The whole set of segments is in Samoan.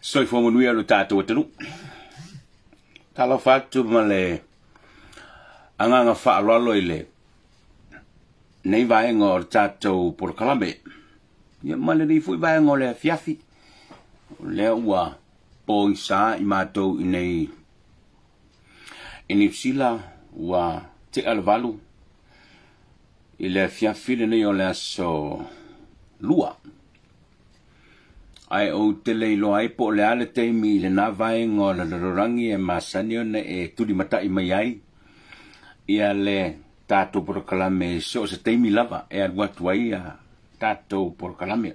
Soifua manuia lo tatou atunuu. Talofa atu ma le agaga faaaloalo i le nei vaega o le tatou polokalame. Ia ma lenei foi vaega o le afiafi. O lea ua pogisa i matou i nei i Niu Sila ua tea le 8 i le afiafi lenei o le aso Lua. Ae ou te le iloa ai po o le a le taimi i lena vaega o le lalolagi e masani ona e tulimatai mai ai ia le tatou polokalame i so o se taimi lava e alu atu ai ia tatou polokalame.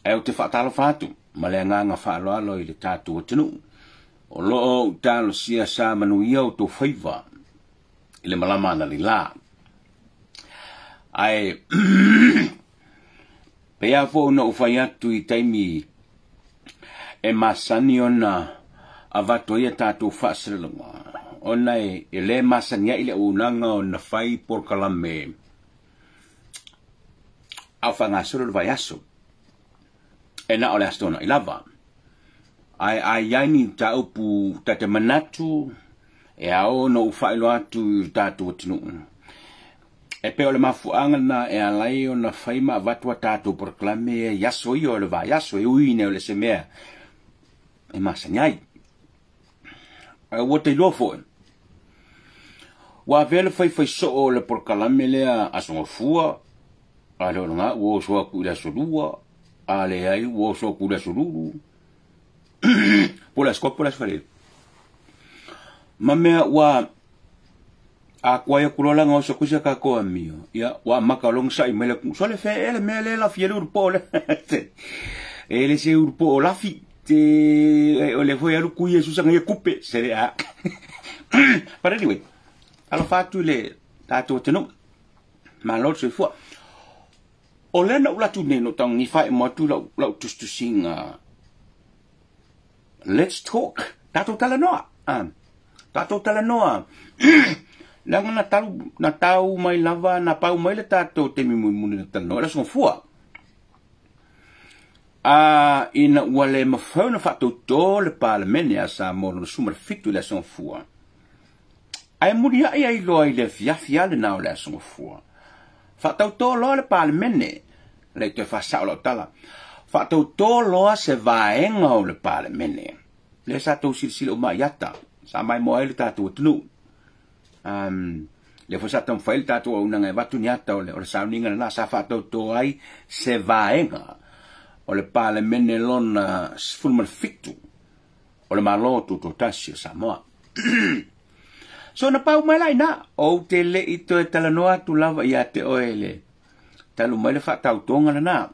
Ae ou te faatalofa atu ma le agaga faaaloalo i le tatou atunuu. O lo o ou talosia sa manuia outou faiva i le malama analeila. Ae pei lava foi ona ou fai atu i taimi e masani ona avatu ai a tatou faasalalauga, ona e le masani ai le auaunaga ona fai polokalame a o faagasolo le vaiaso, e na o le Aso Toonai lava. Ae a i ai ni mataupu ta te manatu e ao ona ou faailoa atu i le tatou atunuu, e pei o le mafuaaga lena e ala ai ona fai ma avatu a tatou polokalame i aso ia o le vaiaso, e ui ina o le se mea e masani ai. Ae ua ta iloa foi, ua avea le faifaisoo o le polokalame lea Aso Gafua, a le o lena ua oso atu i le Aso Lua, a leai ua oso atu i le Aso Lulu, po o le Aso Toa po o le Aso Faraile. Ma mea ua atoa ai atu loa la na oso atu isi a tatou amio, ia ua amata loa ona sa'i mai le atunuu. Sole fea ea le mea lea e lafi ai le ulupoo lea. E le se ulupoo lafi. Te o le foi alu kui Iesu sanga ia kupe se le a. But anyway, alofa atu i le tatou atunuu. Malo le soifua. O lea na ou alu atu nei na ou taunifa mo atu lau tusitusiga. Let's talk. Tatou talanoa. Tatou talanoa. Leaga na tau, na tau mai lava, na pau mai le tatou taimi mulimuli na talanoa i le Aso Gafua. A ina ua le mafai ona faatautō le Palemene a Samoa lona 17 i le Aso Gafua, ae muliai ai loa i le afiafi lava lena o le Aso Gafua, faatautō loa le Palemene, le i toe faasao lau tala, faatautō loa se vaega o le Palemene, lea sa tou silasila uma i ata, sa maimoa ai le tatou atunuu. Lea foi sa taumafai le tatou auaunaga e avatu ni ata o le, o le sauniga lena sa faatautō ai se vaega o le Palemene lona 17 o le Malo Tutoatasi o Samoa. So na pau mai la i ina, ou te le i toe talanoa atu lava ia te oe le talu mai le faatautoga lena.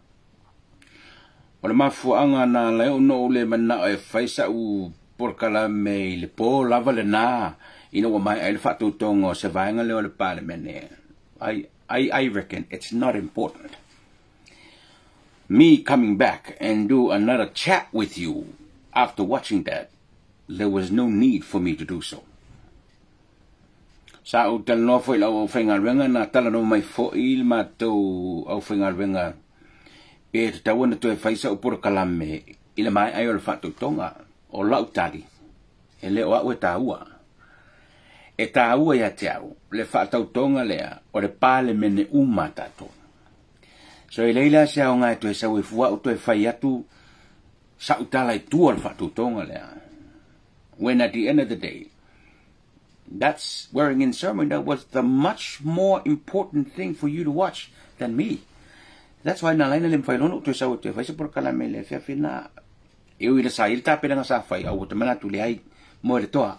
O le mafuaaga na ala ai ona ou le manao e fai sa'u polokalame i le po lava lena ina ua maea ai le faatautoga o se vaega lea o le Palemene. I reckon it's not important. Me coming back and do another chat with you after watching that, there was no need for me to do so. Sa ou talanoa foi i lau aufaigaluega, na talanoa mai foi le matou aufaigaluega pe tatau ona toe fai sa'u polokalame i le maea ai o le faatautoga. O lau tali, e le o au e taua. E taua ia te au le faatautoga lea o le Palemene uma a tatou. So e leai la se aoga e toe sau ai fua au toe fai atu sa'u tala i tua o le faatautoga lea. When at the end of the day, that swearing in ceremony that was the much more important thing for you to watch than me. That's why na ala ai ona le mafai loa ona ou toe sau e toe fai se polokalame i le afiafi lena. E ui ina sa i ai le tapenaga sa fai, a ua te manatu leai, moe le toa.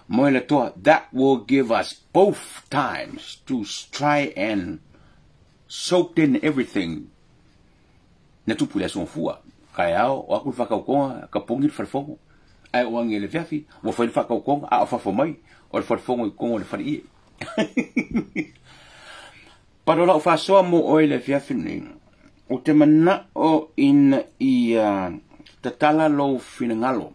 Moe le toa, that will give us both times to try and soak in everything na tupu i le Aso Gafua. Kaeao, o atu le faatautoga, ka pogi le falefono. Ae o agi i le afiafi, ua fai le faatautoga, a o fafo mai, o le falefono i totonu o le faleie. But o lau faasoa mo oe i le afiafi lenei, ou te manao ina ia tatala lou finagalo.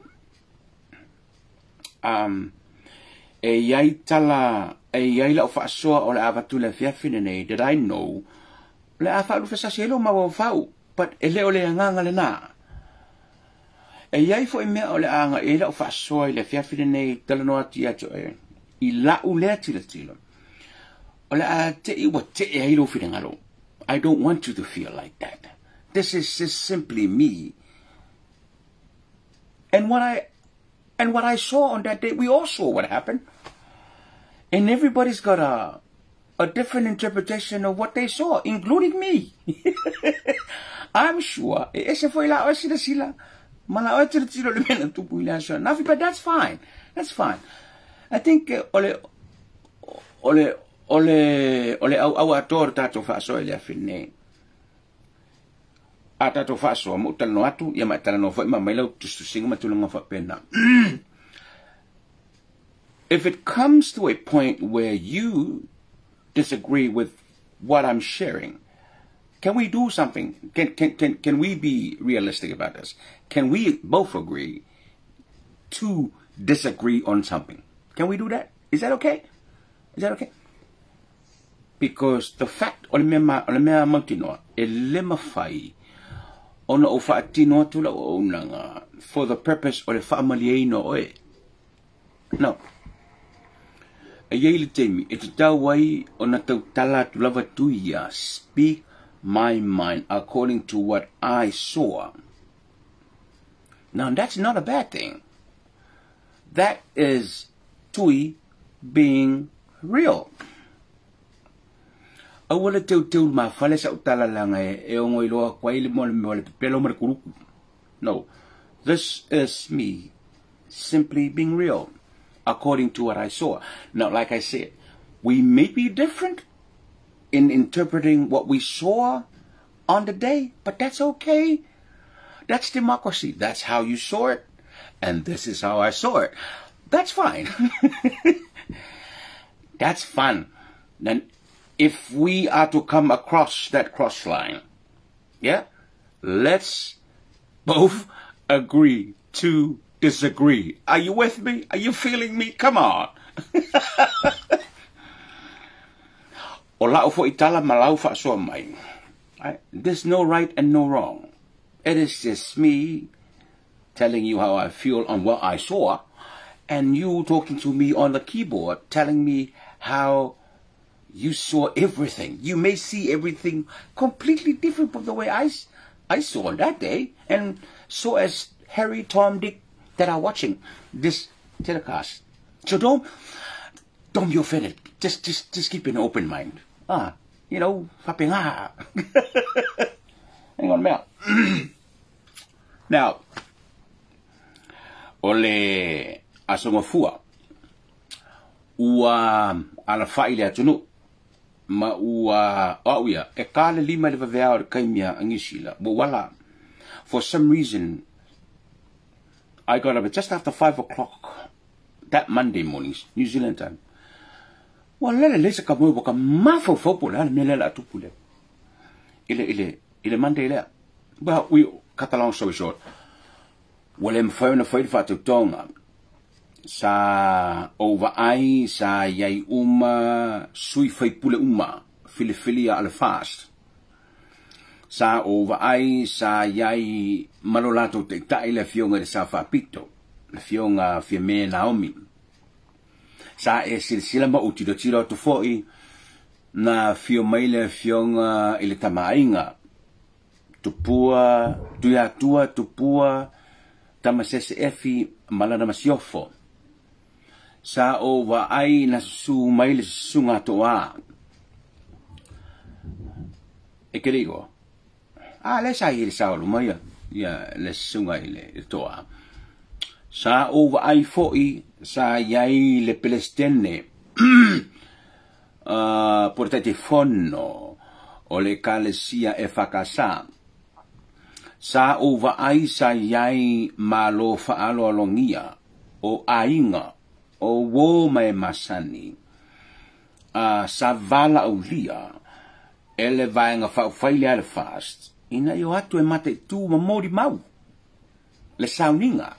E i ai tala, e i ai lau faasoa o le a avatu i le afiafi lenei that I know Le a faalufesasi ai lou mafaufau, but e le o le agaga lenā. E i ai foi mea o le a agai i ai lau faasoa i le afiafi lenei talanoa atu ia te oe i lau lea tilotilo. O le a te i ua tee ai lou finagalo. I don't want you to feel like that. This is just simply me. And what I saw on that day, we all saw what happened. And everybody's got a different interpretation of what they saw, including me. I'm sure e ese foi la oe silasila ma la oe tilotilo le mea na tupu i le aso ananafi, but that's fine. That's fine. I think o le auau atoa o le tatou faasoa i le afi lenei. A tatou faasoa ma ou talanoa atu, ia ma e talanoa foi ma mai lau tusitusiga ma tulaga faapena. If it comes to a point where you disagree with what I'm sharing, can we do something? Can we be realistic about this? Can we both agree to disagree on something? Can we do that? Is that okay? Is that okay? Because the fact o le mea, o le mea mautinoa, e le mafai ona ou faatino atu lau auaunaga for the purpose o le faamalieina o oe. No. E iai le taimi, e tatau ai ona tautala atu lava Tuia, speak my mind according to what I saw. Now, that's not a bad thing. That is Tui being real. Aua le teuteu mafale sa utala langa e ongo iloa kwa ile mo le mo le pepelo mo le kuruku. No. This is me simply being real according to what I saw. Now, like I said, we may be different in interpreting what we saw on the day, but that's okay. That's democracy. That's how you saw it, and this is how I saw it. That's fine. That's fun. Then, if we are to come across that cross line, yeah, let's both agree to disagree. Are you with me? Are you feeling me? Come on. O lau foi tala ma lau faasoa mai. There's no right and no wrong. It is just me telling you how I feel on what I saw, and you talking to me on the keyboard, telling me how you saw everything. You may see everything completely different from the way I saw on that day, and so as Harry, Tom, Dick that are watching this telecast. So don't be offended. Just keep an open mind. Ah, faapena. Hang on a minute. Now, o le Aso Gafua, ua alafa'i le atunuu ma ua o au ia e ka le 5 i le vaveao i le taimi a Niu Sila ua uala. For some reason, I got up at just after 5 o'clock that Monday morning, New Zealand time. Ua lele lei se ka moe ua ka mafaufau po o le a le mea lea le a tupu lea. I le Monday lea. Well, we cut the long story short. Ua le mafai ona fai le faatautoga. Sa ou vaai, sa iai uma, sui faipule uma, filifilia a le FAST. Sa ou vaai, sa iai ma lo latou taitai le afioga i le Sao Faapito, le afioga Fiame Naomi. Sa e silasila ma ou tilotilo atu foi na afio mai le afioga i le Tamaaiga, Tupua, Tuiatua, Tupua, Tamasese Efi ma lana masiofo. Sa ou vaai na susu mai le susuga Toa. E ke ligo. A le sa i le sao luma ia, ia le susuga i le Toa. Sa ou vaai foi sa iai le Pelestene po le Taitaifono o le Ekalesia EFKS. Sa ou vaai sa iai malo faaaloalogia o aiga o uō ma e masani sa valaaulia e le Vaega Faaupufai lea le FAST ina ia o atu e mataitū ma molimau le sauniga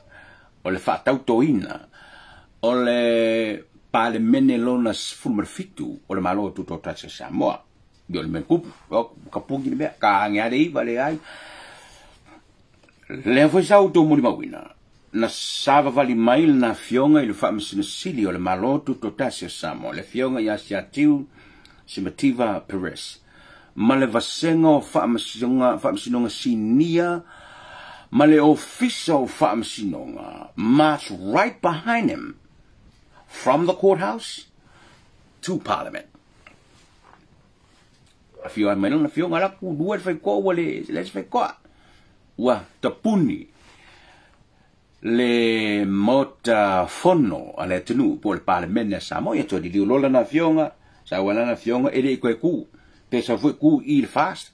o le faatautoina o le Palemene lona 17 o le Malo Tutoatasi o Samoa. Yo le mea kupu, ka pugi le mea, ka ange ale iwa le ai. Lea foi sa outou molimauina, na savavali mai lana afioga i le Faamasino Sili o le Malo Tutoatasi o Samoa, le afioga ia Siatiu Simativa Perez, ma le vasega o faamasinoga, faamasinoga sinia ma le Ofisa o Faamasinoga, march right behind him from the courthouse to Parliament. Afio ai mai lana afioga la ku lua le faikoa ua le le se faikoa. Ua tapuni le Maota Fono a le atunuu po o le Palemene a Samoa. Ia toe liliu loa lana afioga, sau ai lana afioga e le i toe ku. Pe sau foi ku i le FAST.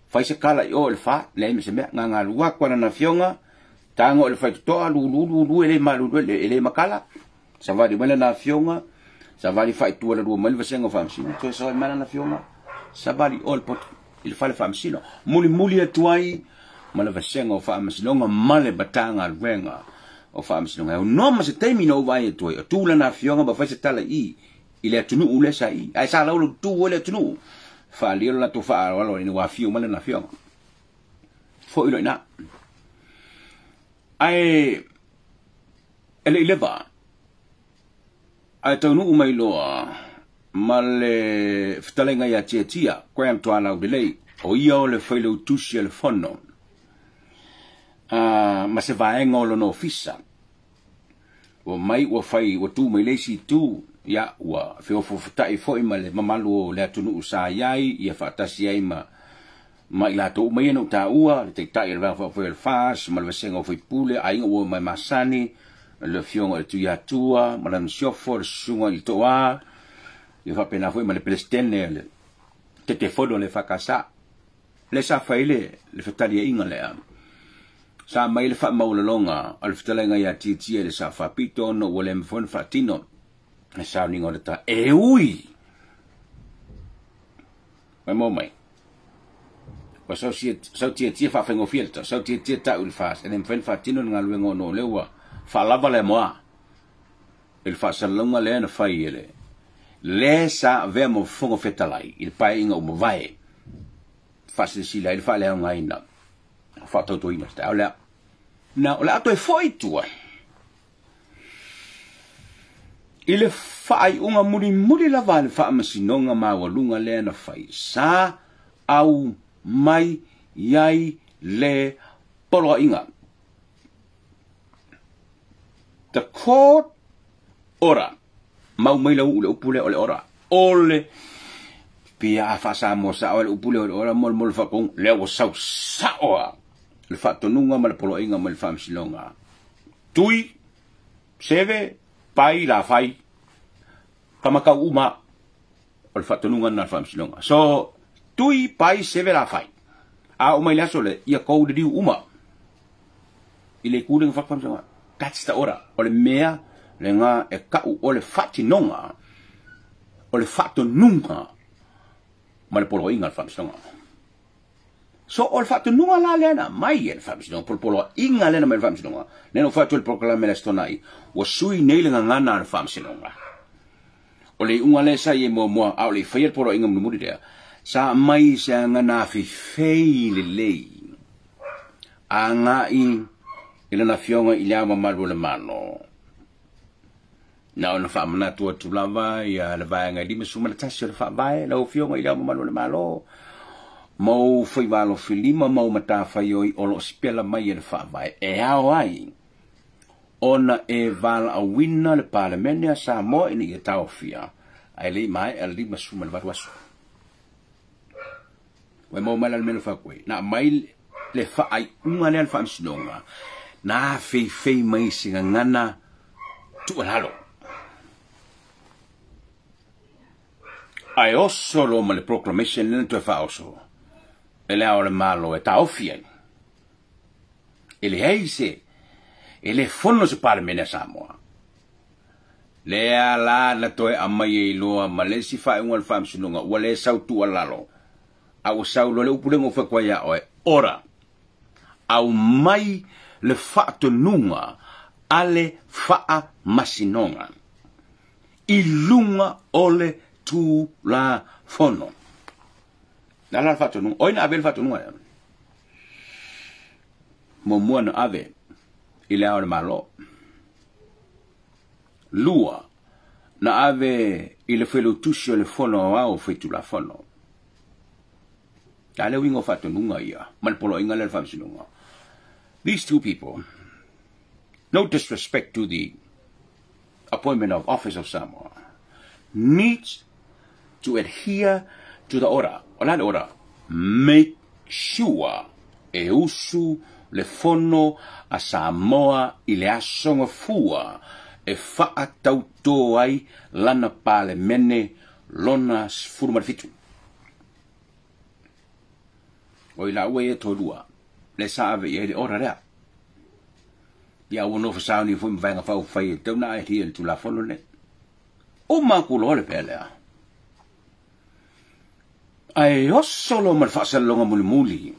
Fai se kala i o i le fa, leai ma se mea. Gagalu atu a lana afioga, tago i le faitotoa, lulu lulu e le malulu e le makala. Savali mai lana afioga, savali faaitua la lua mai le vasega o faamasino, toe savali mai lana afioga, savali o le poto i le fale faamasino. Mulimuli atu ai ma le vasega o faamasinoga ma le Matagaluega o Faamasinoga. E aunoa ma se taimi na ou vaai atu ai, o tu lana afioga ma fai se tala i i le atunuu lea sa i. Ae sa laulau tu ai le atunuu. Faaalia lo latou faaaloalo ina ua afio mai lana afioga. Foi loa i ina. Ae e le i leva, ae taunuu mai loa ma le fetalaiga ia Tiatia, Graham Tualaulelei, o ia o le failautusi a le Fono, ma se vaega o lona ofisa. Ua mai ua fai, ua tu mai le isi itu, ia, ua feofofota'i foi ma le mamalu o le atunuu sa i ai, ia faatasi ai ma ma i latou uma ia na ou taua, le Taitai o le Vaega Faaupufai o le FAST, ma le Vasega o Faipule, aiga ua omai masani, le Afioga i le Tuiatua ma lana Masiofo, le Susuga i le Toa, ia faapena foi ma le Peresetene o le Taitaifono o le EFKS. Lea sa fai le le fetaliaiga lea. Sa aumai le faamaualaloga a le fetalaiga ia Tietie i le Sao Faapito ona ua le mafai ona faatino le sauniga o le ta e ui mai mo mai. Ua sau sau Tietie faafaigofie le ta, sau Tietie ta'u i le FAST e le mafai ona faatino le galuega ona o lea ua faalava le amoa i le faasalalauga lea na fai e le le sa avea ma Fofoga Fetalai i le paeaiga ua mavae, faasilasila ai le faaleaogaina o faatautoina se taeao lea. Na, o le a toe foi i tua i le faaiuga mulimuli lava a le Faamasinoga Maualuga lea na fai, sa aumai ai le poloaiga. The court order. Mau mai lau le upu lea o le ora. O le pia a faa-Samoa sao ai le upu lea o le ora mo le mo le faapouga. Lea ua sau sao lava le faatonuga ma le poloaiga mai le Faamasinoga. Tui, seve, pai, la fai, kamakau uma o le faatonuga lena a le Faamasinoga. So, tui, pai, seve, la fai. A oo mai le aso lea, ia kou liliu uma i le itu lea na fai le Faamasinoga. That's the order. O le mea lena e ka'u o le faatinoga o le faatonuga ma le poloaiga a le Faamasinoga. So o le faatonuga la lea na aumai e le Faamasinoga, po o le poloaiga lea na aumai e le Faamasinoga, lea na ou fai atu ai i le polokalame i le Aso Toonai, ua sui nei le gagana a le Faamasinoga. O le iuga lea sa i ai muamua, a o le i faia le poloaiga mulimuli lea, sa aumai i se agana afifei lelei, agai i lana Afioga i Le Ao Mamalu o le Malo. Na ona faamanatu atu lava ia le vaega e 51 o le Faavae, lau Afioga i Le Ao Mamalu o le Malo, ma ou faivaalofilima ma ou matafaioi o lo o sipela mai e le Faavae e ao ai ona e valaauina le Palemene a Samoa ina ia taofia ae le i maea le 58 aso. Ua maua mai la le mea na fai atu ai. Na aumai le faaiuga lea a le Faamasinoga, na afeifei mai i se gagana tuualalo. Ae oso loa ma le proclamation lea na toe faaoso e Le Ao o le Malo e taofi ai. E leai se, e le fono se Palemene a Samoa. Lea la na toe aumai ai loa ma le isi faaiuga o le Faamasinoga, ua le sau tuualalo, a ua sau loa le upu lea na ou fai atu ai ia oe, ora, aumai le faatonuga a le Faamasinoga i luga o le Tulafono. Le a la le faatonuga? O ai na ave le faatonuga lea? Muamua na ave i le Ao o le Malo. Lua, na ave i le Failautusi o le Fono Aoao Faitulafono. A le uiga o faatonuga ia ma le poloaiga lea o le Faamasinoga. These two people, no disrespect to the appointment of Office of Samoa, needs to adhere to the order. O le a le order? Make sure e usu le Fono a Samoa i le aso gafua e faatautō ai lana Palemene lona 17. O i laua ia e toalua lea sa ave i ai le order lea. Ia ua nofo sauni foi ma Vaega Faaupufai e tatau ona adhere i le Tulafono lenei. Uma aku loa le mea lea. Ae oso loa ma le faasalalauga mulimuli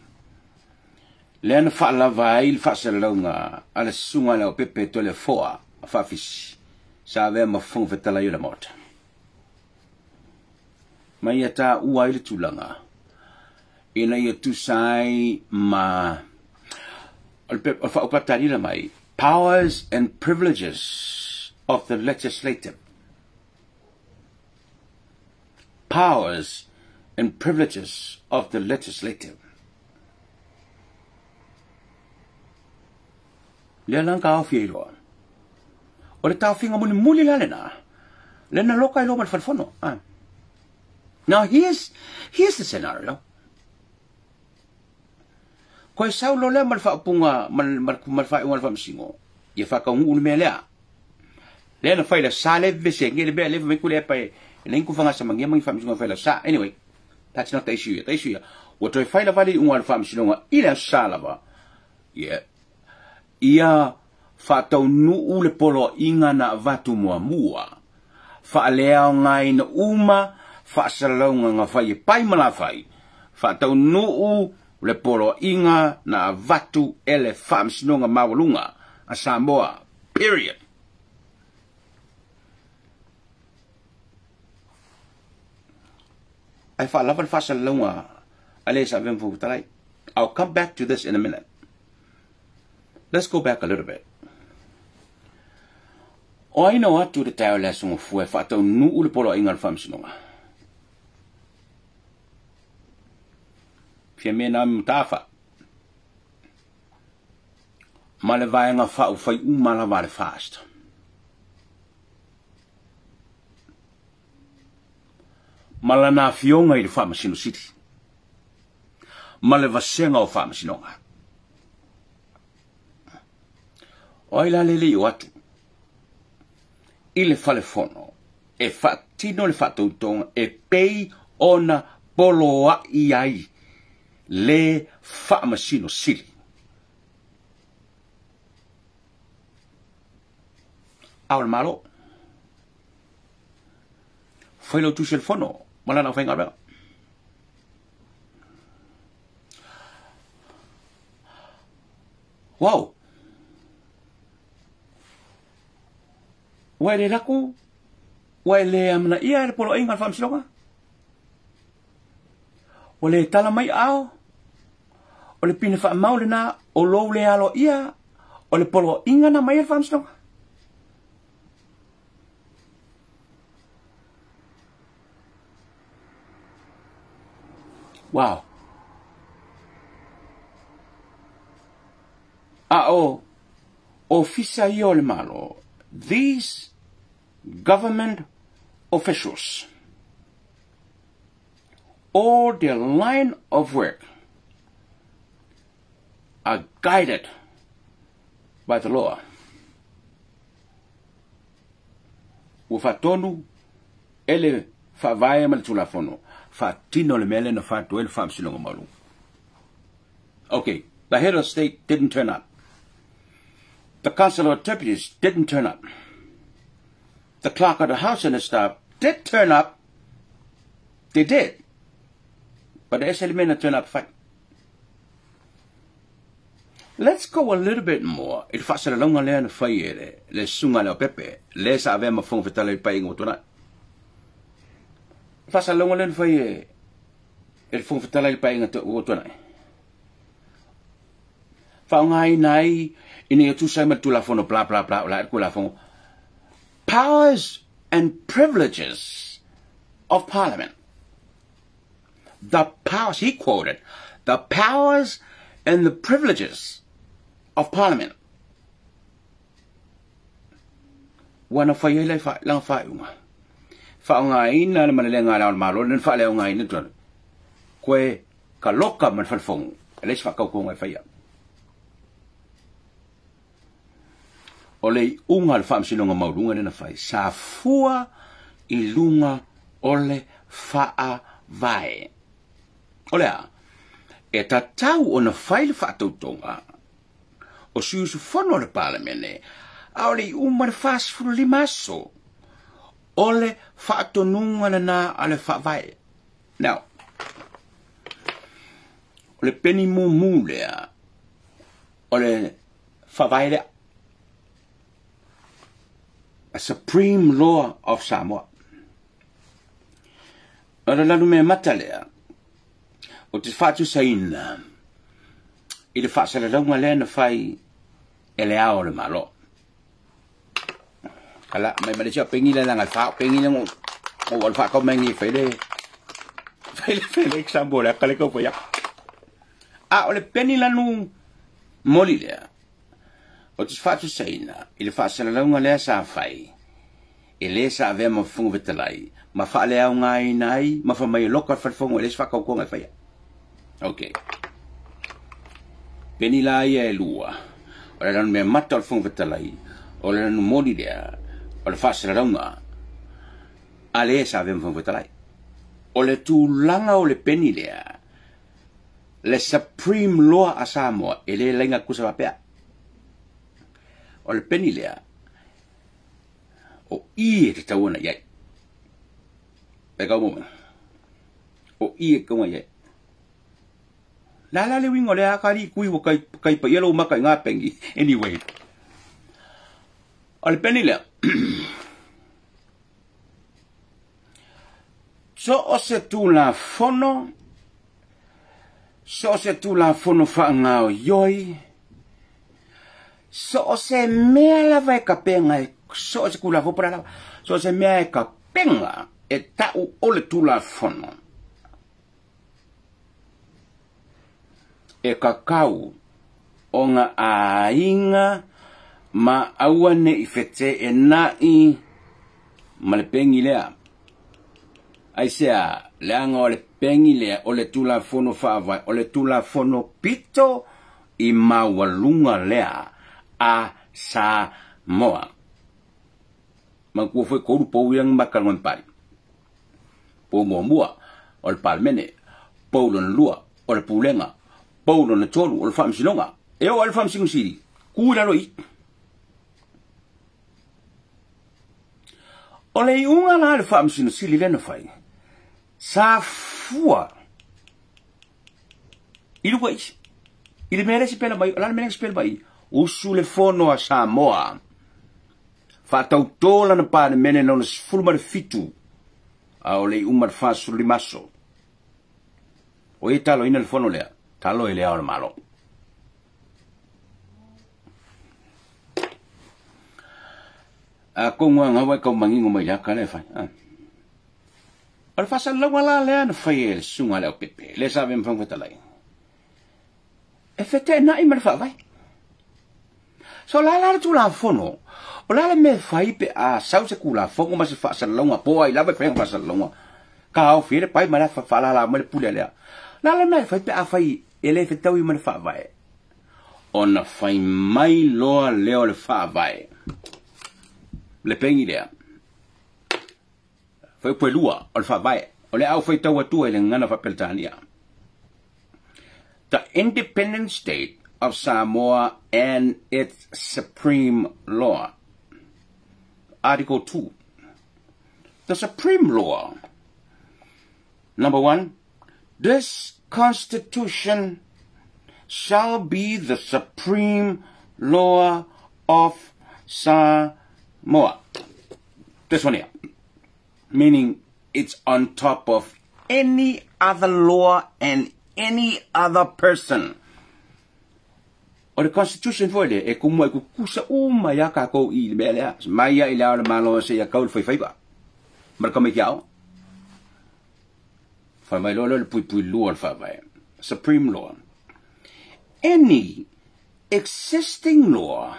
lea na faalava ai le faasalalauga a le susuga i le Leaupepe Toleafoa Faafisi sa avea ma Fofoga Fetalai o le Maota. Ma ia taua ai le tulaga ina ia tusa ai ma o le faaupatali mai powers and privileges of the legislative. Powers and privileges of the legislative. Lea la na taofi ai loa. O le taofiga mulimuli la lena, lea na loka ai loa ma le falefono. Ah. Now here's, here's the scenario. Koe sau loa lea ma le faaupuga ma le, ma le, ma le faaiuga a le faamasino, ia faataunuu le mea lea. Lea na fai la sa le vese nge le mea le mai ku le pa e le ku fanga sa mangia mangi faamasinoga fai la sa. Anyway, that's not the issue here. The issue here, ua toe fai lava le iuga a le faamasinoga i le aso sa lava. Yeah. Ia faataunuu le poloaiga na avatu muamua, faaleaogaina uma faasalalauga na fai e pai ma lafai, faataunuu le poloaiga na avatu e le Faamasinoga Maualuga a Samoa. Period. Ae faalava le faasalalauga a le sa avea ma Fofoga Fetalai. I'll come back to this in a minute. Let's go back a little bit. O ai na o atu i le taeao i le Aso Gafua e faataunuu le poloaiga a le Faamasinoga? Fiamē Naomi Mataafa ma le vaega faaupufai uma lava a le FAST. Ma lana afioga i le Faamasino Sili ma le vasega o Faamasinoga. O ai la le le i o atu i le falefono e faatino le faatautoga e pei ona poloai ai le Faamasino Sili. A o le Malo. Failautusi o le Fono ma lana aufaigaluega. Wow! Ua e le lako, ua e le amanaia e le poloaiga o le Faamasinoga? Ua le tala mai ao, o le pine faamau lena o lou le aloaia o le poloaiga na mai e le Faamasinoga? Wow! A o ofisa ia o le Malo, these government officials, all their line of work are guided by the law. Ua faatonu e le Faavae ma le Tulafono faatino le mea lea na faatu ai le Faamasinoga Maualuga. Okay, the head of state didn't turn up. The council of deputies didn't turn up. The clerk of the house and the staff did turn up. They did. But the ese le mea na turn up fai. Let's go a little bit more i le faasalalauga lea na fai e le, le susuga a Leaupepe, le sa avea ma Fofoga Fetalai i le Paeaiga ua tuanai. Le faasalalauga lea na fai e e le Fofoga Fetalai le paeaiga ua tuanai. Faaaogaina ai ina ia tusa ai ma le Tulafono bla bla bla o le a le Tulafono Powers and Privileges of Parliament. The powers, he quoted, the powers and the privileges of Parliament. Ua na fai ai lana faaiuga. Faaaogaina le malelega a le Ao o le Malo, lena faaleaogaina le koe kaloka ma le falefono, e leai se faatautoga e faia. O le iuga o le Faamasinoga Maualuga lea na fai, sa fua i luga o le Faavae. O le a? E tatau ona fai le faatautoga o sui usufono o le Palemene, a o le i uma le 45 aso o le faatonuga lena a le Faavae. Now, o le peni mumu lea, o le Faavae lea, a Supreme Law of Samoa. O le lalumea mata lea, o te faatusaina i le faasalalauga lea na fai e le Ao o le Malo. Ala, mai Malaysia pengi le langa fa pengi le ngo o fa ko mai ngi fai le fai le fai le example le kale ko ya. A o le peni lanu moli lea, o te faatusaina i le faasalalauga lea sa fai e le sa avea ma Fofoga Fetalai ma faaleaogaina ai ma fai mai e loka le falefono e leai se faatautoga e faia. Ok. Peni la ia e lua, o le lanu mea mata o le Fofoga Fetalai, o le lanu moli lea, o le faasalalauga a le sa avea ma Fofoga Fetalai. O le tulaga o le peni lea, le Supreme Law a Samoa, e le laina kusa faapea. O le peni lea, o i e tatau ona i ai. E kau mo o i e kaunga i ai. La la le uiga o lea akali kui ua kai, kai paia lou maka i ngā pengi. Anyway. O le peni lea. So o se tulafono, so o se tulafono faagaoioi, so o se mea lava e kapenga e, so o se tulafono po o le a lava, so o se mea e kapenga e tau o le tulafono, e kakau ona aiga ma aua ne i feteenai ma le pengi lea. Aisea, leaga o le pengi lea o le Tulafono Faavae, o le Tulafono pito i maualuga lea a Samoa. Manatua foi tolu pou ia na maka luga pali. Pou muamua o le Palemene, pou lona lua o le Pulega, pou lona tolu o le Faamasinoga. E oo lava i le Faamasino Sili, ku i lalo i i. O le iuga la a le Faamasino Sili lea na fai, sa fua i luga i i le mea lea e sipela mai, o le a le mea lea e sipela mai i? Usu le fono a Samoa, faatautō lana Palemene lona 17, a o le i uma le 45 aso. O ai e taloina le fono lea? Talo e le Ao o le Malo. A kou ngā e kau mangingo mai le aka lea e fai. O le faasalalauga la lea na fai e le susuga a Leaupepe, lea sa avea ma Fofoga Fetalai, e feteenai ma le Faavae. So o le a la le Tulafono? O le a le mea e fai pe a sau se Tulafono ma se faasalalauga po o ai lava e fai faasalalauga, ka aofi ai le pai ma le faalala mai le pule a lea. O le a le mea e fai pe a fai e le fetaui ma le Faavae? Ona fai mai loa lea o le Faavae, le pengi lea. Fuaiupu e lua o le Faavae, o le au faitau atua i le gagana faa-Peretania. The Independent State of Samoa and its Supreme Law. Article 2. The Supreme Law. Number 1. This Constitution shall be the supreme law of Samoa. This one here. Meaning it's on top of any other law and any other person. O le Constitution foi lea e kumu ai kukusa uma ia kākou i le mea lea. Mai ia i le ao le malo se ia kau le faifaiva. Ma le kama i ke ao. Fai mai loa lea le puipui lua o le faavae. Supreme Law. Any existing law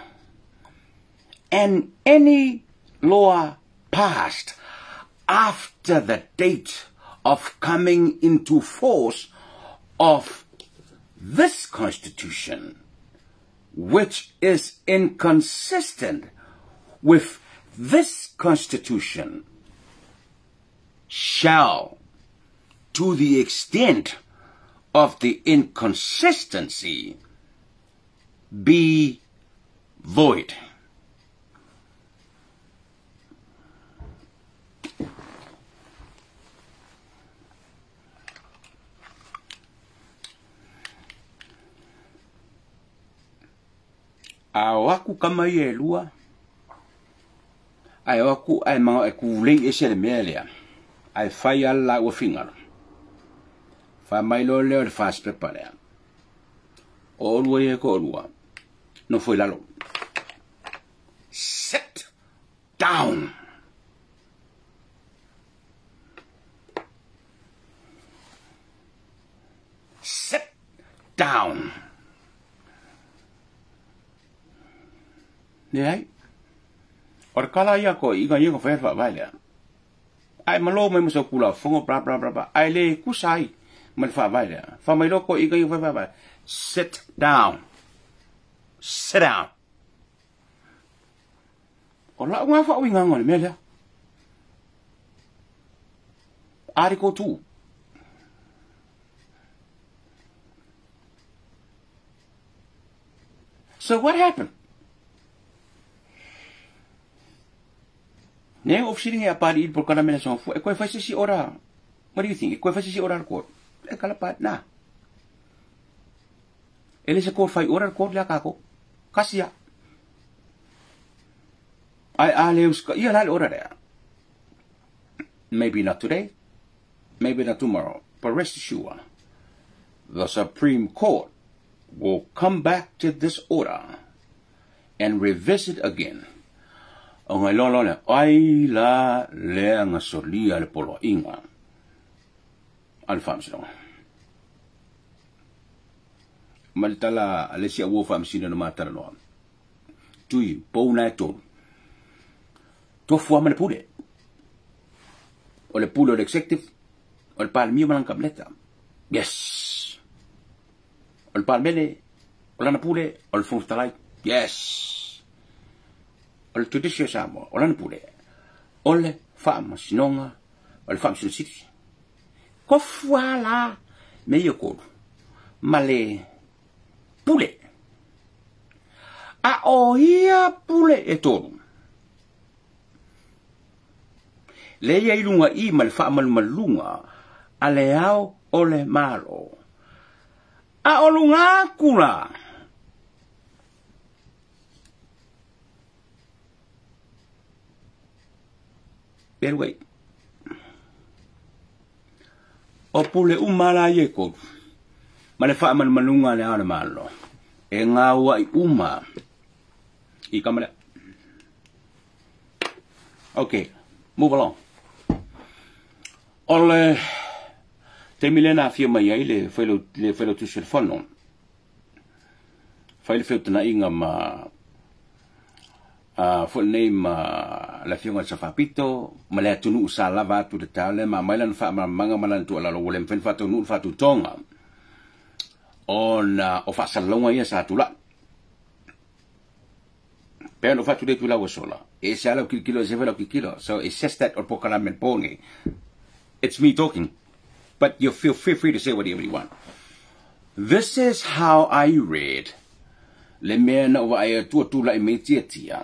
and any law passed after the date of coming into force of this Constitution, which is inconsistent with this Constitution, shall, to the extent of the inconsistency, be void. A o aku kama ia e lua, ae o aku ae manga e kulei ese le mea lea, ae fai ala la ua fingalo. Fa mai loa lea o le first paper lea. O olua ia ko olua, no foi lalo. Sit down. Sit down. Leai. O le kala ia ko i ia ko whai wha vai lea. Ai malo mai mo sa kula fongo bla bla bla bla. Ai le kusa ai ma le wha vai lea. Wha mai lo ko i ia whai wha vai. Sit down. Sit down. O la unga wha uinga ngone mea lea. Article 2. So what happened? Nei o fsiringa ia pari i por kana mena son fu e koe whai sisi ora. What do you think? E koe whai sisi ora al court. E kala pa na. E le se court whai ora al court lea kako. Kasia. Ai a le uska ia la le ora lea. Maybe not today. Maybe not tomorrow. But rest assured, the Supreme Court will come back to this order and revisit again. O ngai loa loa lea, ai la lea nga solia le poloaiga a le faamasinoga. Ma le tala a le isi auo faamasino na matalanoa. Tui, pou na e tolu. Tofu ama le pule. O le pule o le executive, o le palemia ma lana kapeneta. Yes. O le palemene, o lana pule, o le Fofoga Fetalai. Yes. O le judiciary o Samoa, o lana pule, o le faamasinoga, o le faamasino sili. Kofu lava la me ia kolu ma le pule. A o ia pule e tolu. Le ia i luga i ma le faamalumaluga a le ao o le Malo. A o luga aku la. Better wait. O pule uma la ia e kolu. Ma le faamalumaluga a le ao o le Malo. E ngauai uma i kama lea. Okay, move along. O le taimi lea na afia mai ai le failautusi o le fono. Fai le feutana'iga ma foi lenei ma le afioga i le Safapito ma le atunuu sa lava atu i le taeao lea ma aumai lana faamalamalamaga ma lana tuualalo ua le mafai ona faataunuu le faatutoga ona o faasalalauga ia sa tula'i. Pei ona ou faatuli atu i lau asola, e ese lava lau kilokilo, e ese foi lau kilokilo. So it's just that o le polokalame le po nei. It's me talking, but you feel free to say whatever you want. This is how I read le mea na ou vaai atu a tulai mai Tiatia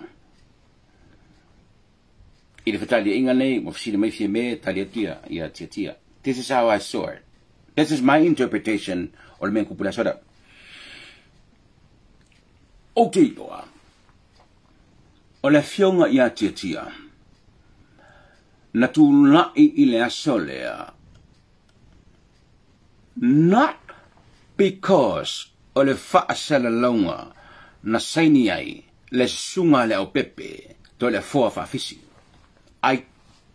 i le fetaliaiga nei, ua fesili mai Fiame, tali atu ia, ia Tiatia. This is how I saw it. This is my interpretation o le mea kupu le aso lea. Ou te iloa, o le afioga ia Tiatia, na tulai i le aso lea, Not because o le faasalalauga na saini ai le susuga a Leaupepe Toleafoa Faafisi. I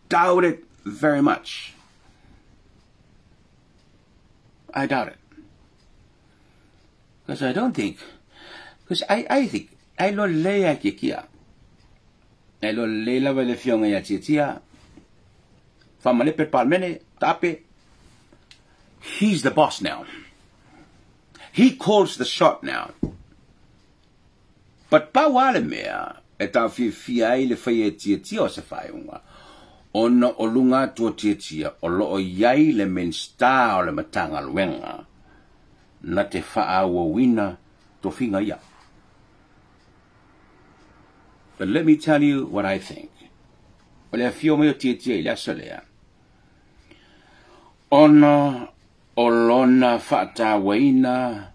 doubt it very much. I doubt it. Because I don't think, because I think, ai lo lelei a Tiatia. Ai lo lelei lava le afioga ia Tiatia. Faamalepe le Palemene, taape. He's the boss now. He calls the shot now. But pau lava le mea e taofiofia ai le faia e Tiatia o se faaiuga, ona o luga atu o Tiatia o lo o i ai le Minisita o le Matagaluega na te faaauauina tofiga ia. But let me tell you what I think. O le afio mai o Tiatia i le aso lea, ona o lona faatauaina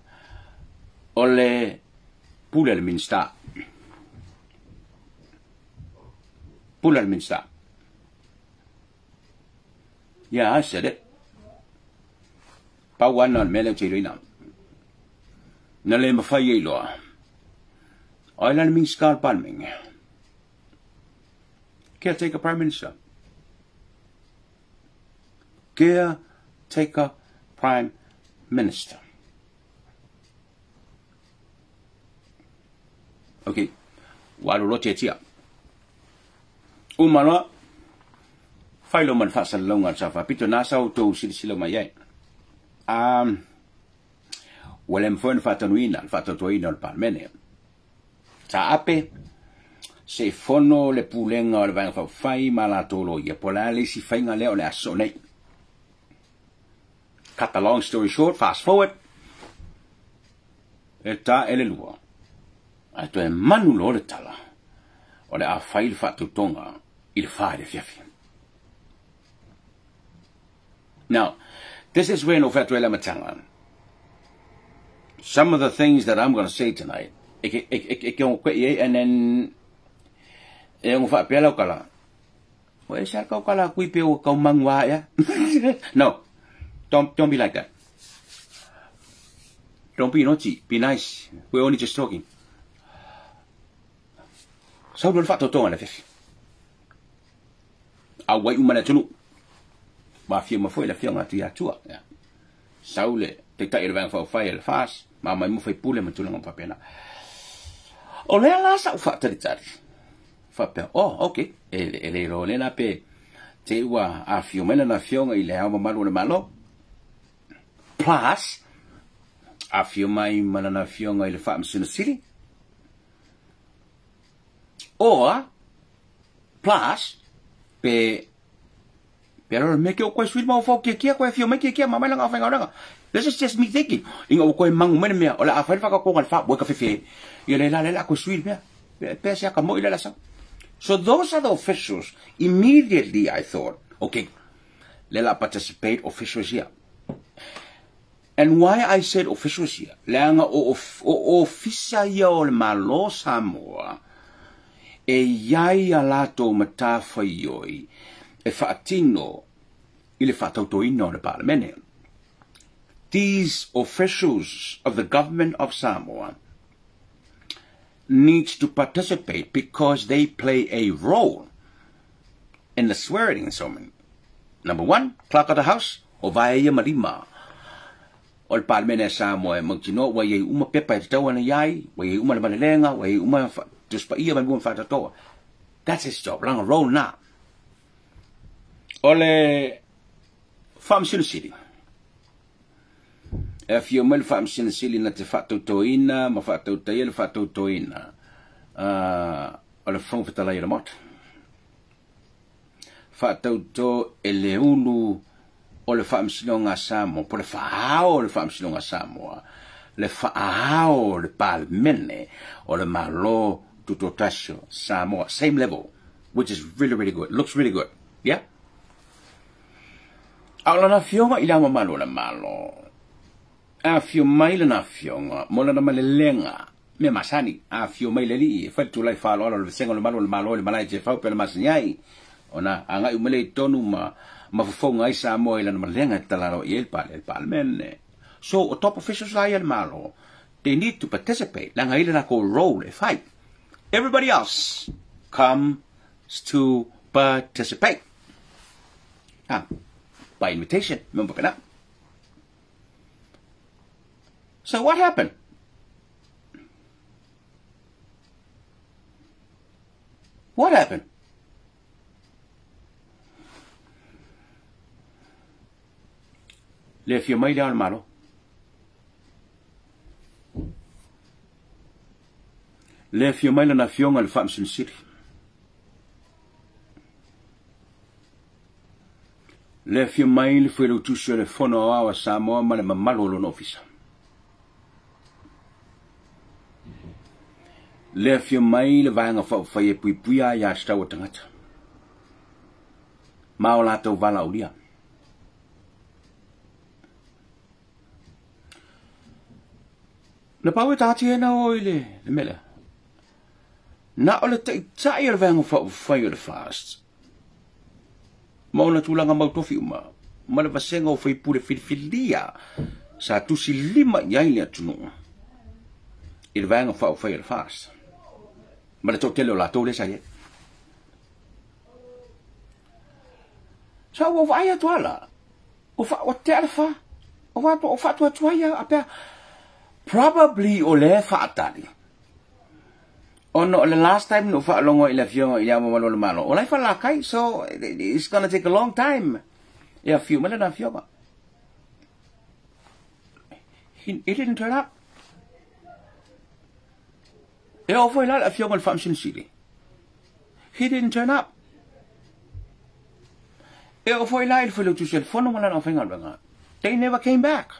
o le pule a le Minisita. Pule a le Minisita. Yeah, I said it. Pau ana o le mea lea ou te iloaina. Na le mafai e iloa. O ai la le Minisita o le Palemene? Caretaker Prime Minister. Caretaker Prime Minister. Ok, ua alu loa Tiatia. Uma loa, fai loa ma le faasalalauga a le Sao Faapito, na sa outou silasila mai ai. Um, ua le mafai ona faatanuina le faatautoina o le Palemene. Taape, se i fono le pulega o le Vaega Faaupufai ma latou loia, po o le a le isi faiga lea o le a sosoo nei. Cut the long story short, fast forward, e ta e le lua, ae toe manu loa le tala, o le a fai le faatautoga i le fa i le afiafi. Now, this is where no fai atu ai le amataga. Some of the things that I'm going to say tonight, e ke, e, e, e ke ongo koe i ai, and then, e ongo whaapea lau kala, Wa e sa kau kala kui pe o kau mangu a ea. No, don't be like that. Don't be naughty, be nice. We're only just talking. Sau loa le faatautoga i le afiafi. Auai uma le atunuu. Ua afio mai foi le afioga a Tuiatua. Yeah. Sau le taitai o le Vaega Faaupufai a le FAS, ma aumai uma faipule ma tulaga uma faapena. O lea la sa ou faatalitali, faapea, oh, okay, e le iloa lena pe te i ua afio mai lana afioga i le Ao Mamalu o le Malo, plus, afio mai ma lana afioga i le Faamasino Sili, or, plus, pe Pe alo me ke o koe sui mau fau kia kia koe fio mai kia kia ma mai langa whainga. This is just me thinking. Inga o koe mangu mai mea o la a whai whakakonga le wha ka whewhe. Ia le la le la koe sui mea. Pe se aka moi le la sa. So those are the officials. Immediately I thought, okay, le la participate officials here. And why I said officials here? Leaga o o ofisa ia o le Malo Samoa e iai a latou matafaioi e faatino i le faatautoina o le Palemene. These officials of the government of Samoa needs to participate because they play a role in the swearing ceremony. Number one, clerk of the house, o vae ia ma lima o le Palemene a Samoa e mautinoa ua iai uma pepa e tatau ana iai, ua iai uma le malelega, ua iai uma Tusi Paia ma lua ma faatatoa. That's his job, lana role na. O le Faamasino Sili. E afio mai le Faamasino Sili na te faatautoina ma faatautaia le faatautoina o le Fofoga Fetalai o le Maota. Faatauto e le ulu o le Faamasinoga a Samoa, po le faaao o le Faamasinoga a Samoa, le faaao o le Palemene o le Malo Tutoatasi o Samoa, same level, which is really, really good, looks really good, yeah? A o lana afioga i le Ao Mamalu o le Malo, afio mai lana afioga mo lana malelega, mea masani, afio mai le alii e fai le tulai faaaloalo o le vasega o le malu o le Malo i le malae Jefau pe le masani ai, ona agai uma lea i totonu ma Mafafoga ai Samoa i lana malega e tatala aloaia ai le Palemene. So, o top officials la ia a le Malo, they need to participate, leaga e i ai le latou role e fai. Everybody else comes to participate. Ah, by invitation, mea faapena. So what happened? What happened? Le afio mai le Ao o le Malo. Le afio mai lana afioga i le Faamasino Sili. Le afio mai le Failautusi o le Fono Aoao a Samoa ma le mamalu o lona ofisa. Le afio mai le Vaega Faaupufai e puipuia ai aiatatau a tagata ma o latou valaaulia. Na pau e taatia na o i le mea lea. Na o le taitai o le Vaega Faaupufai o le FAST ma ona tulaga mautofi uma ma le vasega o faipule filifilia sa tusi lima i ai le atunuu i le Vaega Faaupufai o le FAST ma le toatele o latou lea sa i ai. Sa ua vaai atu ala, ua tea le fa, ua faatuatua ia a pea, probably o lea e faatali. Ona o le last time na ou faalogo ai i le Afioga i Le Ao Mamalu o le Malo, o la e falalakai, so it's gonna take a long time e afio mai lana afioga. He didn't turn up. E oo foi la le Afioga i le Faamasino Sili. He didn't turn up. E oo foi la i le Failautusi o le Fono ma lana aufaigaluega. They never came back.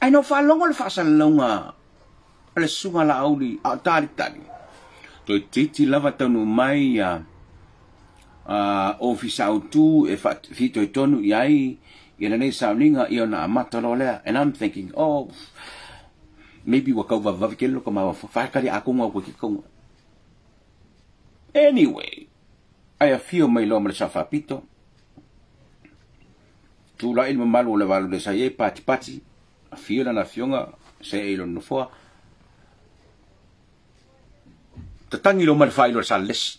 Ae na ou faalogo le faasalalauga a le Susuga Laauli a o talitali. Toeitiiti lava taunuu mai ia ofisa autu e fitoitonu i ai ia lenei sauniga ia ona amata loa lea. And I'm thinking, oh, maybe ua kau vavevave tele loko maua whaekari ākonga o koe ki kaunga. Anyway, ai afio mai loa ma le Sao Faapito, tulai le mamalu o le valu le sa i ai patipati, afio lana afioga, se'e i lona nofoa, tatagi loa ma le faailo a le Salelesi.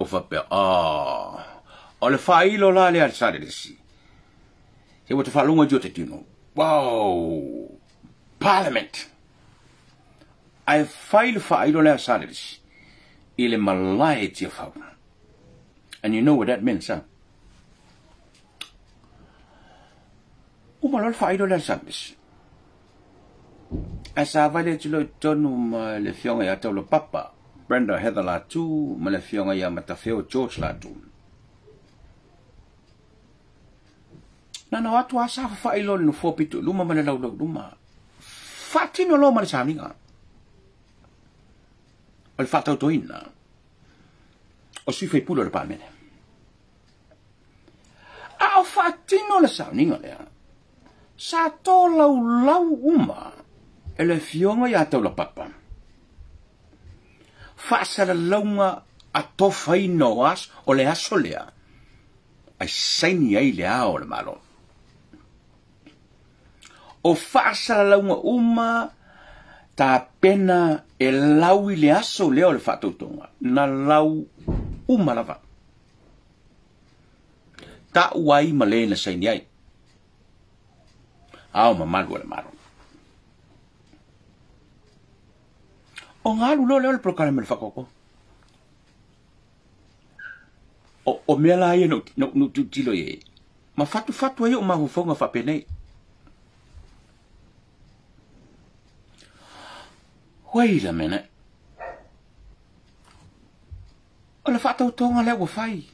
O faapea, ah, o le faailo la lea a le Salelesi. Se ua te faalogo ai o te tino. Wow! Parliament! Ae fai le faailo lea a Salelesi i le malae i Tiafau. And you know what that means, huh? Uma loa le faailo lea a le Salelesi. Ae savali atu loa i totonu ma le afioga ia Taulapapa, Brenda Heather Latu ma le afioga ia Matafeo George Latu. Na na o atu a sa faafai loa le nofoa pito i luma ma le laulau luma. Faatino loa ma le sauniga o le faatautoina o sui faipule o le Palemene. A o faatino le sauniga lea, sa tolaulau uma e le afioga ia Taulapapa faasalalauga atofaina o aso o le aso lea ai saini ai le Ao o le Malo. O faasalalauga uma tapena e lau i le aso lea o le faatautoga, na lau uma lava. Ta'u ai ma le na saini ai. Ao mamalu o le Malo. O galu loa lea o le polokalame o le faakoko. O mea la ia na ou tilotilo i ai, ma fatufatu ai ou mafaufauga faapenei. Wait a minute. O le faatautoga lea ua fai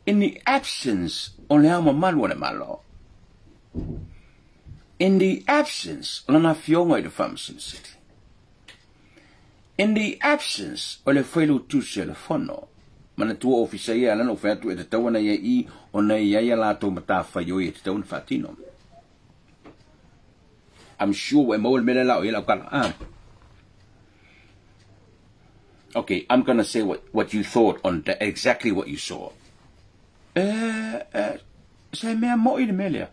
in the absence o le Ao Mamalu o le Malo, in the absence o lana afioga i le Faamasino Sili, in the absence o le Failautusi o le Fono, manatua ofisa ia ala na ou fai atu e tatau ana ia i ona e i ai a latou matafaioi e tatau ona faatino. I'm sure ua e maua le mea lea la o i ai lau tala. Ah. Okay, I'm gonna say what you thought on the, exactly what you saw. E, se mea mo'i le mea lea.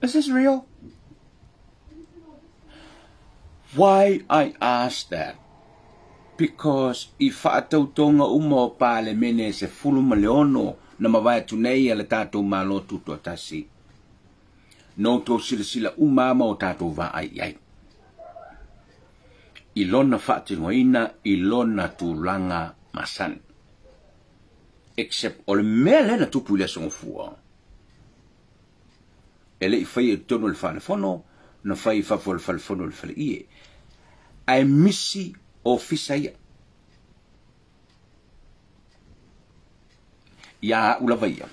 Is this real? Why I ask that? Because i faatautoga uma o Palemene e 16 na mavae atu nei a le tatou Malo Tutoatasi, na outou silasila uma ma o tatou vaai i ai i lona faatinoina i lona tulaga masani. Except o le mea lea na tupu i le Aso Gafua, e le i faia i totonu o le falefono, na fai i fafo o le falefono o le faleie. Ae misi ofisa ia. Ia a'u lava ia.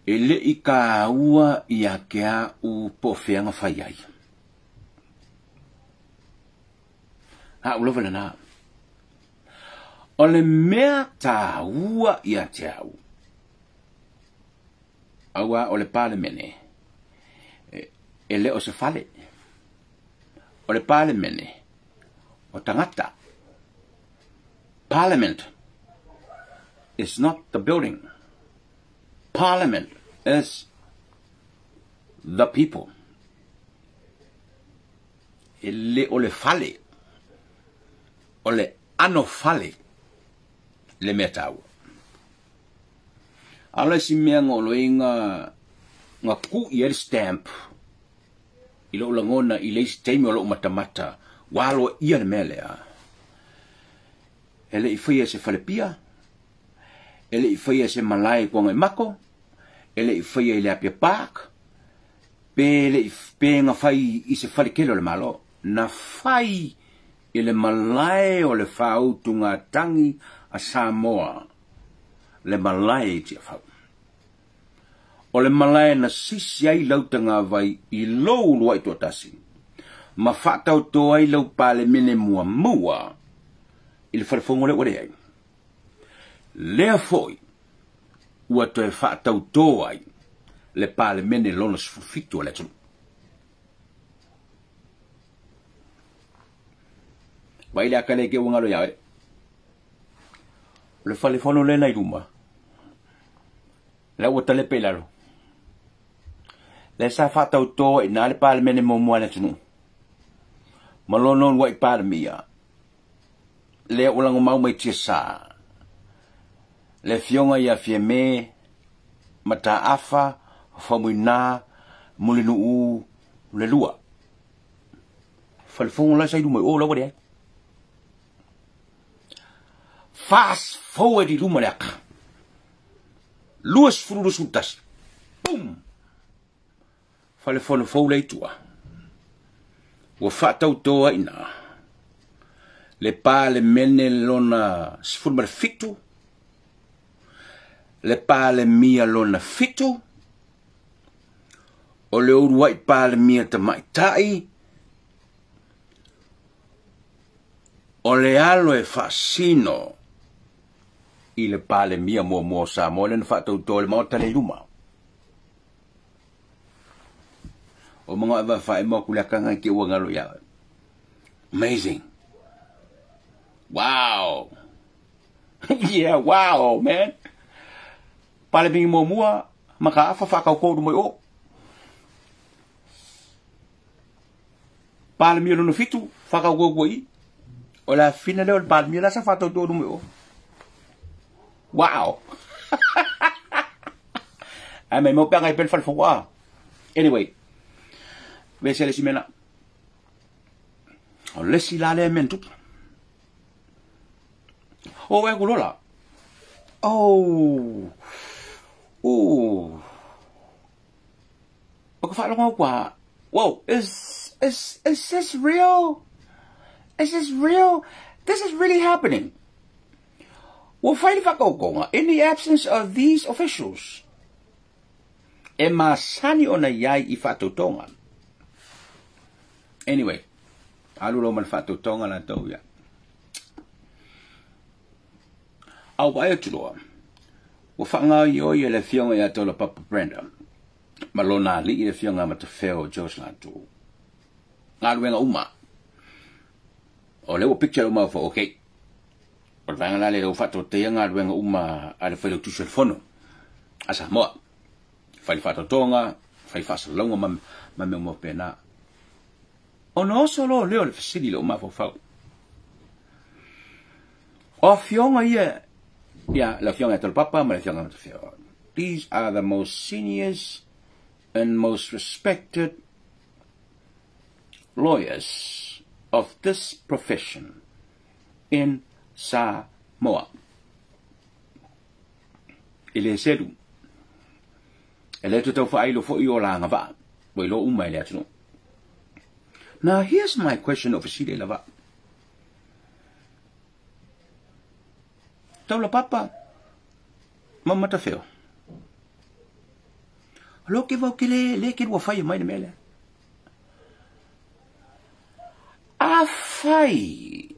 E le i kāua ia ke a'u po o fea na fai ai. A'u lava lena. O le mea tāua ia te au, auā o le Palemene, e le o se fale. O le Palemene, o tagata. Parliament is not the building. Parliament is the people. E le o le fale, o le ano fale le mea taua. A o le isi mea na oloiga na ku'i ai le stamp i lou lagona i le isi taimi o lou matamata ua aloaia le mea lea, e le i faia e se falepia, e le i faia e se malae i Kuagaimako, e le i faia i le Apia Park, pe le i pe na fai i se fale tele o le Malo. Na fai i le malae o le faautugatagi a Samoa, le malae i Tiafau. O le malae na sisi ai lau tagavai i lou uluai toatasi, ma faataoto ai lau Palemene muamua i le falefono lea ua leai. Lea foi ua toe faataoto ai le Palemene lona 17 o le atunuu. Vai le aka le ke ua galo ia oe. O le falefono lea na i luma, la ua talepe i lalo. Lea sa faataoto ai i ina le Palemene muamua a le atunuu, ma lona uluai Palemia, lea ua lagomau mai tiasa, le afioga ia Fiame Mataafa Faumuina Mulinuu le lua. Falefono la sa i luma i o la ua leai. Fast forward i luma le aka. 2021. Boom! Falefono fou lea i tua. Ua faatauto ai i ina le Palemene lona 17, le Palemia lona 7, o le uluai Palemia tamaitai, o le alo e faasino i le Palemia muamua o Samoa lea na faatauto e le Maota lea i luma. O mga e vaefae mo aku le akaga i te ua galo ia oe. Amazing. Wow. Yeah, wow, man. Palemia muamua, mataafa faatautō luma i o. Palemia lona 7, faatautō atu ai i. O le afina lea o le Palemia la sa faatautō luma i o. Wow. Ae mai mau pe agai pea le falefono a. Anyway, vese le isi mea la. O le isi la lea mea na tupu. O e ku lola. Oh. Oh. O ka faalogo atu a. Whoa, is this real? Is this real? This is really happening. Ua fai le faatautoga in the absence of these officials e masani ona i ai i faatautoga. Anyway, alu loa ma le faatautoga latou ia. A ua vaai atu loa, ua faagaoioi e le afioga ia Taulapapa Brenda ma lona alii le afioga Matafeo George Latu. Galuega uma. O lea ua picture uma fo okay. O le vaega la lea ua faatautaia galuega uma a le Failautusi o le Fono a Samoa. Fai le faatautoga, fai faasalalauga ma ma mea uma faapena. Ona oso loa lea o le fesili i lou mafaufau. O afioga ia, ia le afioga ia Taulapapa ma le afioga ia Matafeo. These are the most seniors and most respected lawyers of this profession in Samoa. E le selu. E le toe tau faailo foi o la agavaa, ua iloa uma e le atunuu. Now here's my question o fesili e lava. Taulapapa ma Matafeo. Lo ke vau ke le le ke lua fai mai le mea lea. Afai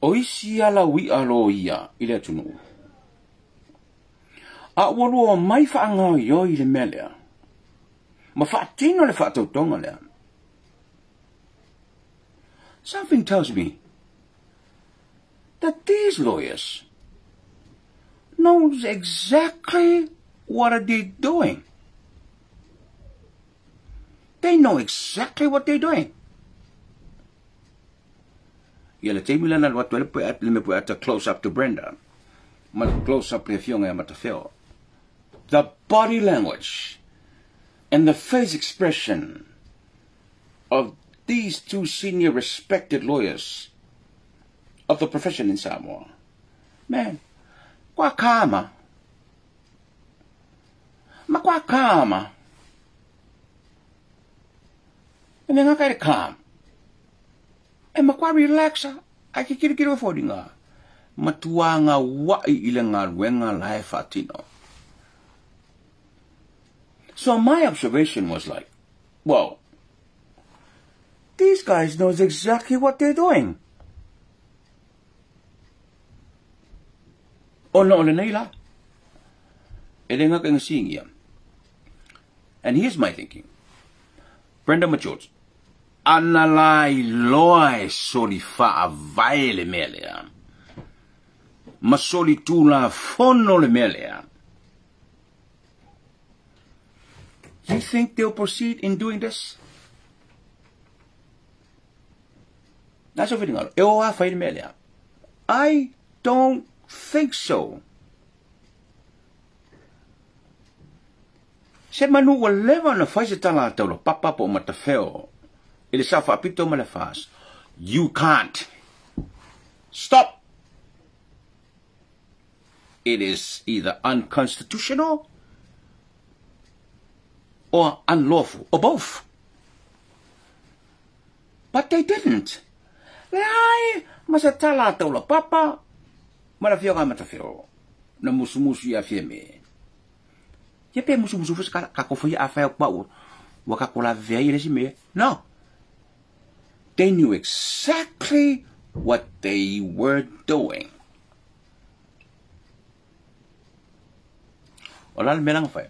o isi ala ui'a loia i le atunuu, a ua lua mai faagaoioi le mea lea, ma faatino le faatautoga lea. Something tells me that these lawyers knows exactly what are they doing. They know exactly what they're doing. Ia le taimi lena alu atu ai le pue le mea pue ata close up to Brenda. Ma le close up le afioga ia Matafeo. The body language and the face expression of these two senior respected lawyers of the profession in Samoa. Man, kua kama. Ma kua kama. E mea ngaka e le calm. E ma kua relax a ke kirikiri o foliga. Matua gaua'i i le galuega la e faatino. So my observation was like, well, these guys knows exactly what they're doing. Ona o lenei la, e le ngaka ina siingia. And here's my thinking. Brenda McGeorge, ana la iloa e soli faavae le mea lea, ma soli tulafono le mea lea. You think they'll proceed in doing this? That's a whiringa. E o a whai le mea lea. I don't think so. Se manu ua leva ona fai se tala a Taulapapa po o Matafeo i le sao faapito ma le FAST. You can't. Stop! It is either unconstitutional or unlawful, or both. But they didn't. Leai ma se tala a Taulapapa ma le afioga a Matafeo na musumusu ia Fiame. Ia pe musumusu foi se kako foi a whai au ua kako la vea i le isi mea. No. They knew exactly what they were doing. O la le mea langa whai.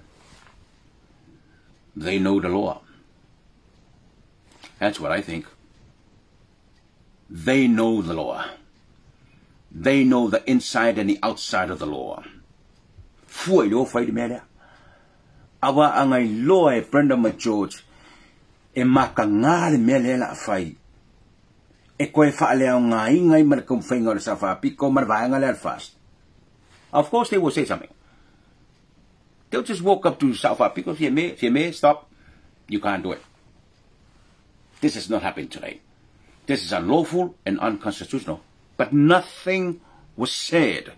They know the law. That's what I think. They know the law. They know the inside and the outside of the law. Fua i le o whai le mea lea. Awa anga iloa e Brenda ma George e makagā le mea lea la whai. E koe faaleaogaina ai ma le taumafaiga o le Sa Faapito ma le vaega lea a le FAST. Of course they will say something. They'll just walk up to Sa Faapito, Fiame, Fiame, stop. You can't do it. This has not happened today. This is unlawful and unconstitutional. But nothing was said.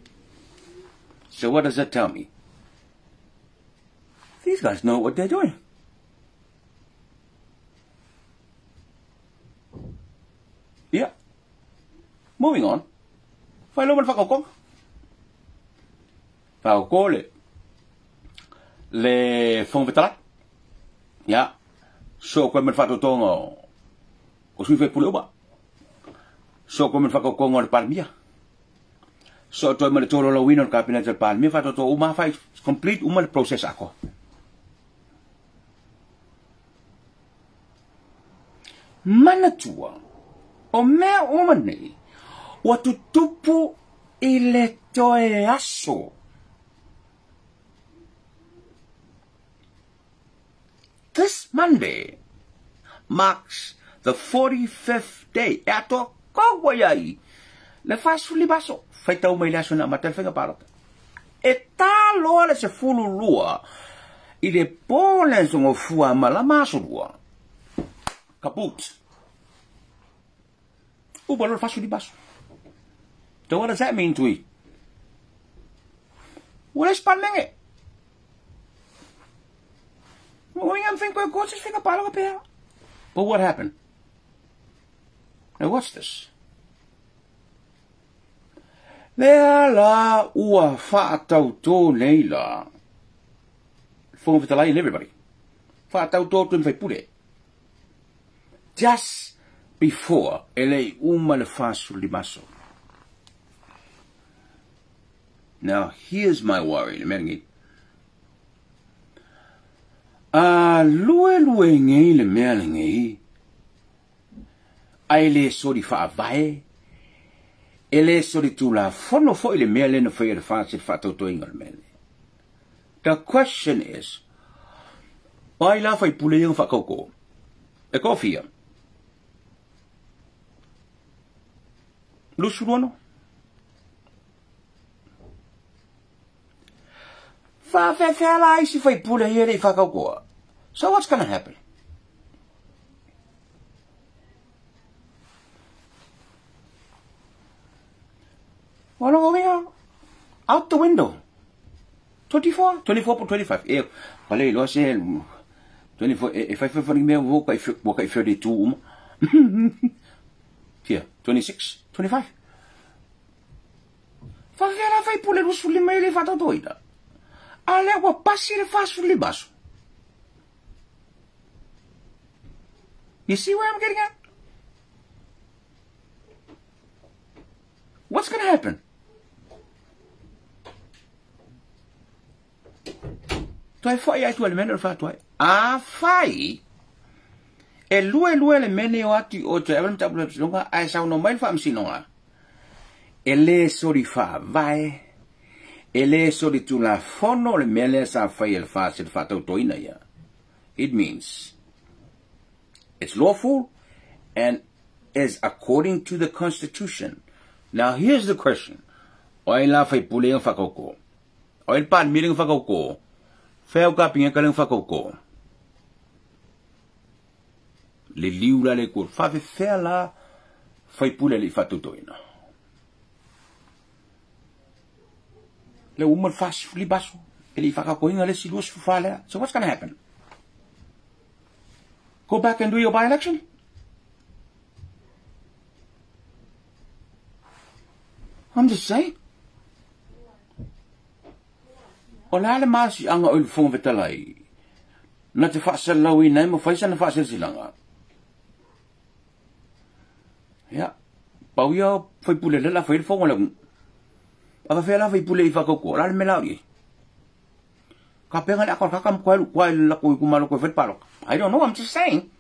So what does that tell me? These guys know what they're doing. Yeah. Moving on. Whai ma le whakaokonga. Whakaoko le. Le Fofoga Fetalai. Ia. So koe ma le whaatotoga o sui faipule uma. So koe ma le whakaokonga o le Palemia. So toe ma le tolaulauina o le Kapeneta o le Palemia whaatotoa uma whai complete uma le process akoa. Manatua, o mea uma nei, ua tutupu i le toe aso. This Monday marks the 45th day. E atoa kaua iai le 45 aso. Faitau mai le aso na amata ai le faiga palota. E tā loa le 12 i le po le aso gofua malama aso lua. Kaput. Upa loa le 45 aso. So what does that mean to you? Ua leai se Palemene. But what happened? Now watch this. Lea la ua whaatautō nei la. Fofoga Fetalai and everybody. Whaatautō tu whaipure. Just before e lei uma le 45 aso. Now here's my worry, le mea lenei. A luelue nei le mea lenei, a e le soli faavae, e le soli tulafono foi le mea lea na faia e le FAST i le faatautoina o le mea lenei. The question is, o ai la faipule ia na faakaukō? E toafia? 26? Faafeafea la isi faipule ia e le i faakaukoa. So what's gonna happen? Ua lona uiga, out the window. 24, 24 po 25. E, ua le iloa se 24, e fai fai fai mea ua kai 32 uma. Fia, 26, 25. Faafefea la faipule 25 ia le i faatautoina? A lea ua pasi le 45 aso. You see where I'm getting at? What's gonna happen? Toe foi ai tua le mene o le whātua ai. A whai, e lue lue le mene o atu i o toe awe le matapu le faamasinoga, ae saunoa mai le faamasinoga, e le soli faavae, e le soli tulafono le mea lea sa fai e le FAST i le faatautoina ia. It means it's lawful and is according to the constitution. Now here's the question, o ai la faipule ia na whakaukō? O ai le Palemia lea na whakaukō? Whea au kapineka lea na whakaukō? Liliu la le kua whawhewhea la faipule le i whatotoina. Le uma le 45 aso, e le i whakakoinga le si 24 lea. So what's gonna happen? Go back and do your by-election? I'm just saying. O le a le malosiaga o i le Fofoga Fetalai na te faasalalauina ai ma fai sana faasilasilaga? Ia, pau ia o faipule lea la fai le fofoga o le atunuu. A faafefea la faipule i faatautoa? O le a le mea la o i ai? Ka pega le aka o le kaka ma koe alu i tua i le latou itumalo toe fai le palota. I don't know, I'm just saying.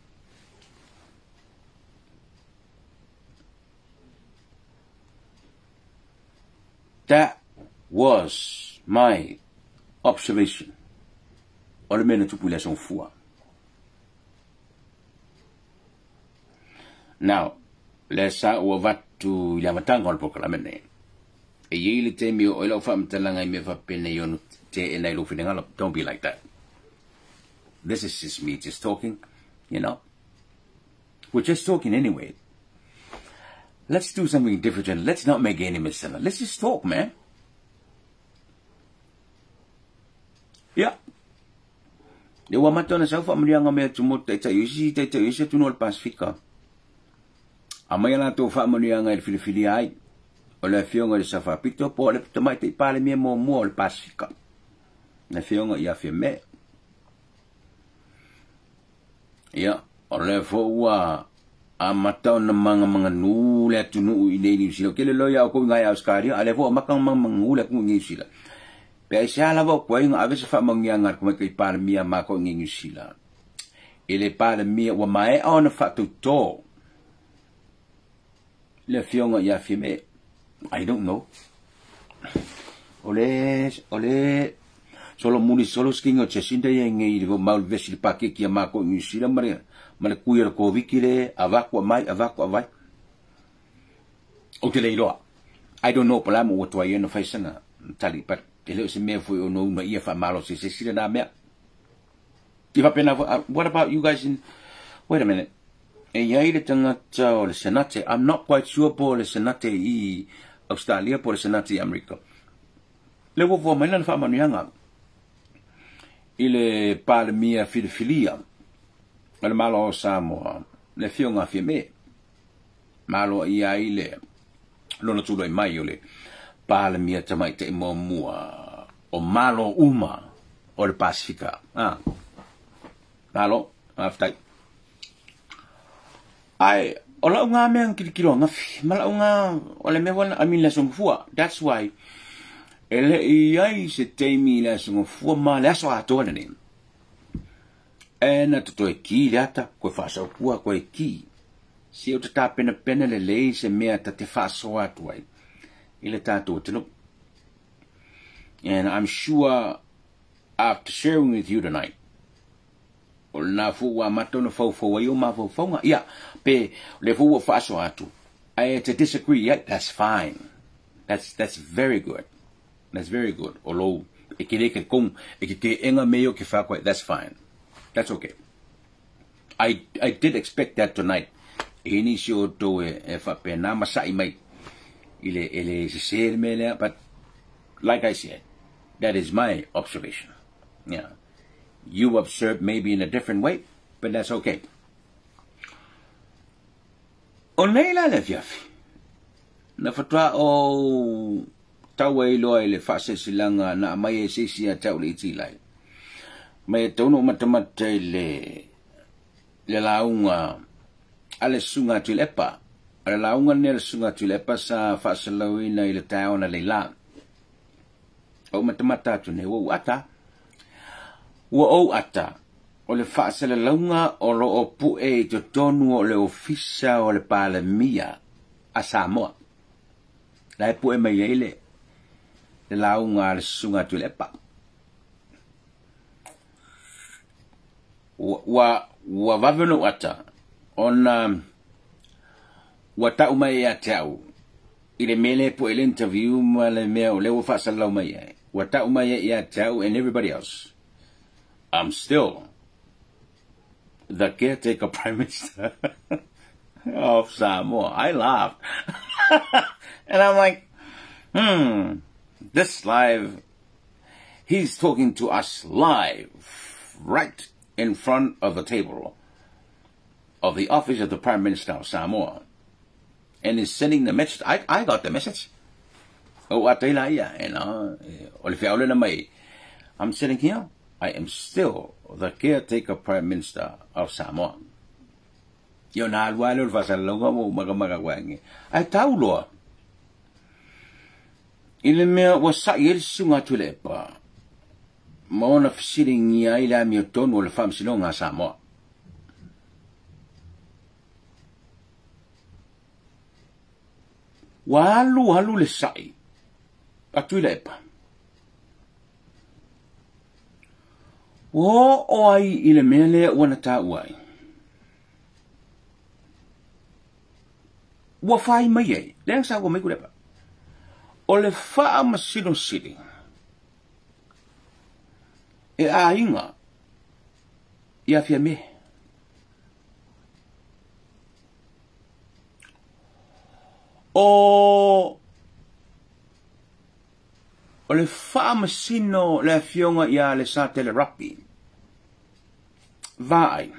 That was my observation o le mea na tupu i le aso Gafua. Now, lea sa ua avatu i le amataga o le polokalame lenei. E i ai le taimi o oi lau faamatalaga i mea faapenei ono teena i lou finagalo. Don't be like that. This is just me just talking, you know. We're just talking anyway. Let's do something different and let's not make any mistake. Let's just talk, man. Yeah. Le ua amata ona sau faamanuiaga mai atu mo taitai o isi taitai o isi atunuu o le Pasefika. Aumai a latou faamanuiaga i le filifilia ai o le Afioga i le Sao Faapito po o le Tamaitai Palemia muamua o le Pasefika, le Afioga ia Fiamē. Ia, o lea foi ua amata ona mangamanganū le atunuu i nei Niu Sila. Ou te le iloa ia outou i ngai Ausetalia, a o lea foi ua amata ona mangamanganū le atunuu i Niu Sila. Pe aisea lava o koe na ave se faamanuiaga a le Tamaitai Palemia a matou i nei Niu Sila. I le Palemia ua maea ona faatautō le afioga ia Fiamē. I don't know. O le, o le solomuli solo skinga o Jacinda ia ngei i le mau le vesi le pakeki a mākou i New Zealand ma le, ma le kui o le Koviki le avaku a mai, avaku a vai. Ou te le iloa. I don't know, pala mo ua tuai ona fai sana tali, but e le o se mea foi ono una ia faamalosi se isi lena mea. I faapena foi, what about you guys in, wait a minute, e i ai le tagata o le Senate, I'm not quite sure po o le Senate i Australia po o le Senate i Amerika. Le ua fua mai lana faamanuiaga i le Palemia filifilia o le Malo o Samoa, le Afioga a Fiamē. Malo ia ai le lona tulai mai o le Palemia tamaitai muamua o Malo uma o le Pasifika. Ah. Malo, faafetai. Ae, o lau ngā mea kilikilo angafi, ma lau ngā, o le mea wana, I mean, le aso gafua. That's why, e le i ai se taimi i le aso gafua ma le aso atoa lenei. E na te toe ki le ata, koe whaasaupua, koe ki. Se o te tapenapena lelei se mea ta te faasoa atu ai i le tātou atunuu. And I'm sure after sharing with you tonight, o lena foi ua amata ona faufau ai o mafaufauga. Ia, pe le foi ua faasoa atu, ae te disagree, yeah, that's fine. That's very good. That's very good. O lou, e ke le ke kong, e ke ke enga me o ke whakoe, that's fine. That's okay. I did expect that tonight. E nisi o outou e faapena ma sa'i mai i le, e le sese le mea lea, but like I said, that is my observation. Yeah. You observe maybe in a different way, but that's okay. O nei la le afiafi, na faatoa ou tau ai loa i le faasilasilaga na aumai ai se isi ia te au le iti lai. Mai e taunu matamata i le, le lauga a le Susuga a Tuilaepa. O le lauga lenei a le Susuga a Tuilaepa sa faasalauina i le taeao analeila. Ou matamata atu nei, ua ou ata. Ua ou ata, o le faasalalauga o lo o pue i totonu o le Ofisa o le Palemia a Samoa. La e pue mai ai le, le lauga a le Susuga a Tuilaepa. Ua, ua vave ona ou ata, ona ua tau mai ia te au i le mea lea e pue le interview ma le mea o lea ua faasalalau mai ai. Ua tau mai ai ia te au and everybody else. I'm still the caretaker prime minister of Samoa. I laughed. And I'm like, this live, he's talking to us live, right in front of the table of the office of the Prime Minister of Samoa. And is sending the message. I got the message. O a te la ia, e na, o le whiaule na mai. I'm sitting here. I am still the caretaker Prime Minister of Samoa. Ia ona alu lava lea o le faasalalauga ma ou makamaka koe age. Ae tau loa i le mea ua sa'i ai le susuga a Tuilaepa ma ona fesiligia ai le amiotonu o le Faamasinoga a Samoa. Ua alu alu le sa'i a Tuilaepa. Ua oo ai i le mea lea ua na taua ai. Ua fai mai ai, lea na saunoa mai Tuilaepa, o le Faamasino Sili e aiga ia Fiamē. O O le faamasino le afioga ia Alesatele Rapi, Vaai.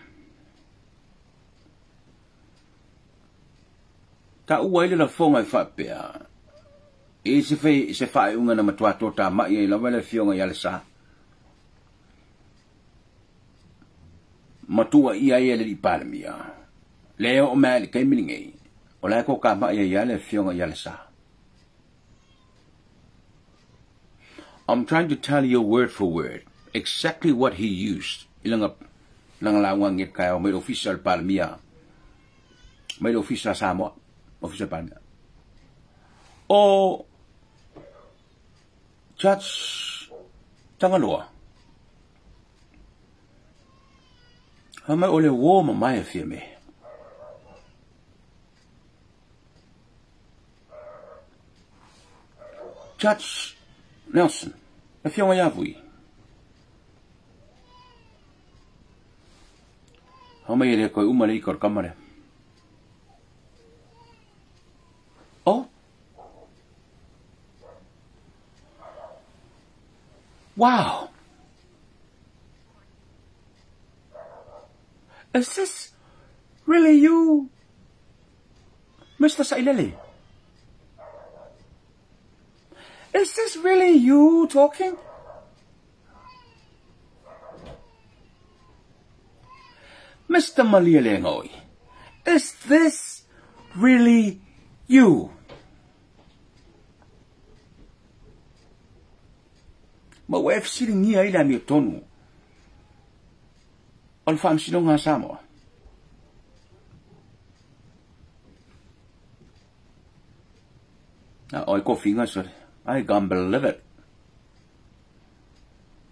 Taua ai le lafoga e faapea, i se fai, se faaiuga na matua totamai ai lava le afioga ia Alesa. Matua ia ai e le alii Palemia, le oo mai i le taimi lenei, o la e totamai ai lava le afioga ia Alesa. I'm trying to tell you word for word exactly what he used i lana Langa lauga ge taeao mai le ofisa o le Palemia, mai le ofisa a Samoa, ofisa o le Palemia. O Judge Tagaloa, fai mai o le uō mamae e Fiame. Judge Nelson, le afioga ia Vui, fai mai e le toe uma le ika o le tama lea. Oh, wow. Is this really you, Mr. Sailele? Is this really you talking? Mr. Malielegaoi, is this really you? Ma ua e fesiligia ai le amiotonu o le Faamasinoga a Samoa. A oi kofiga sole. I can't believe it.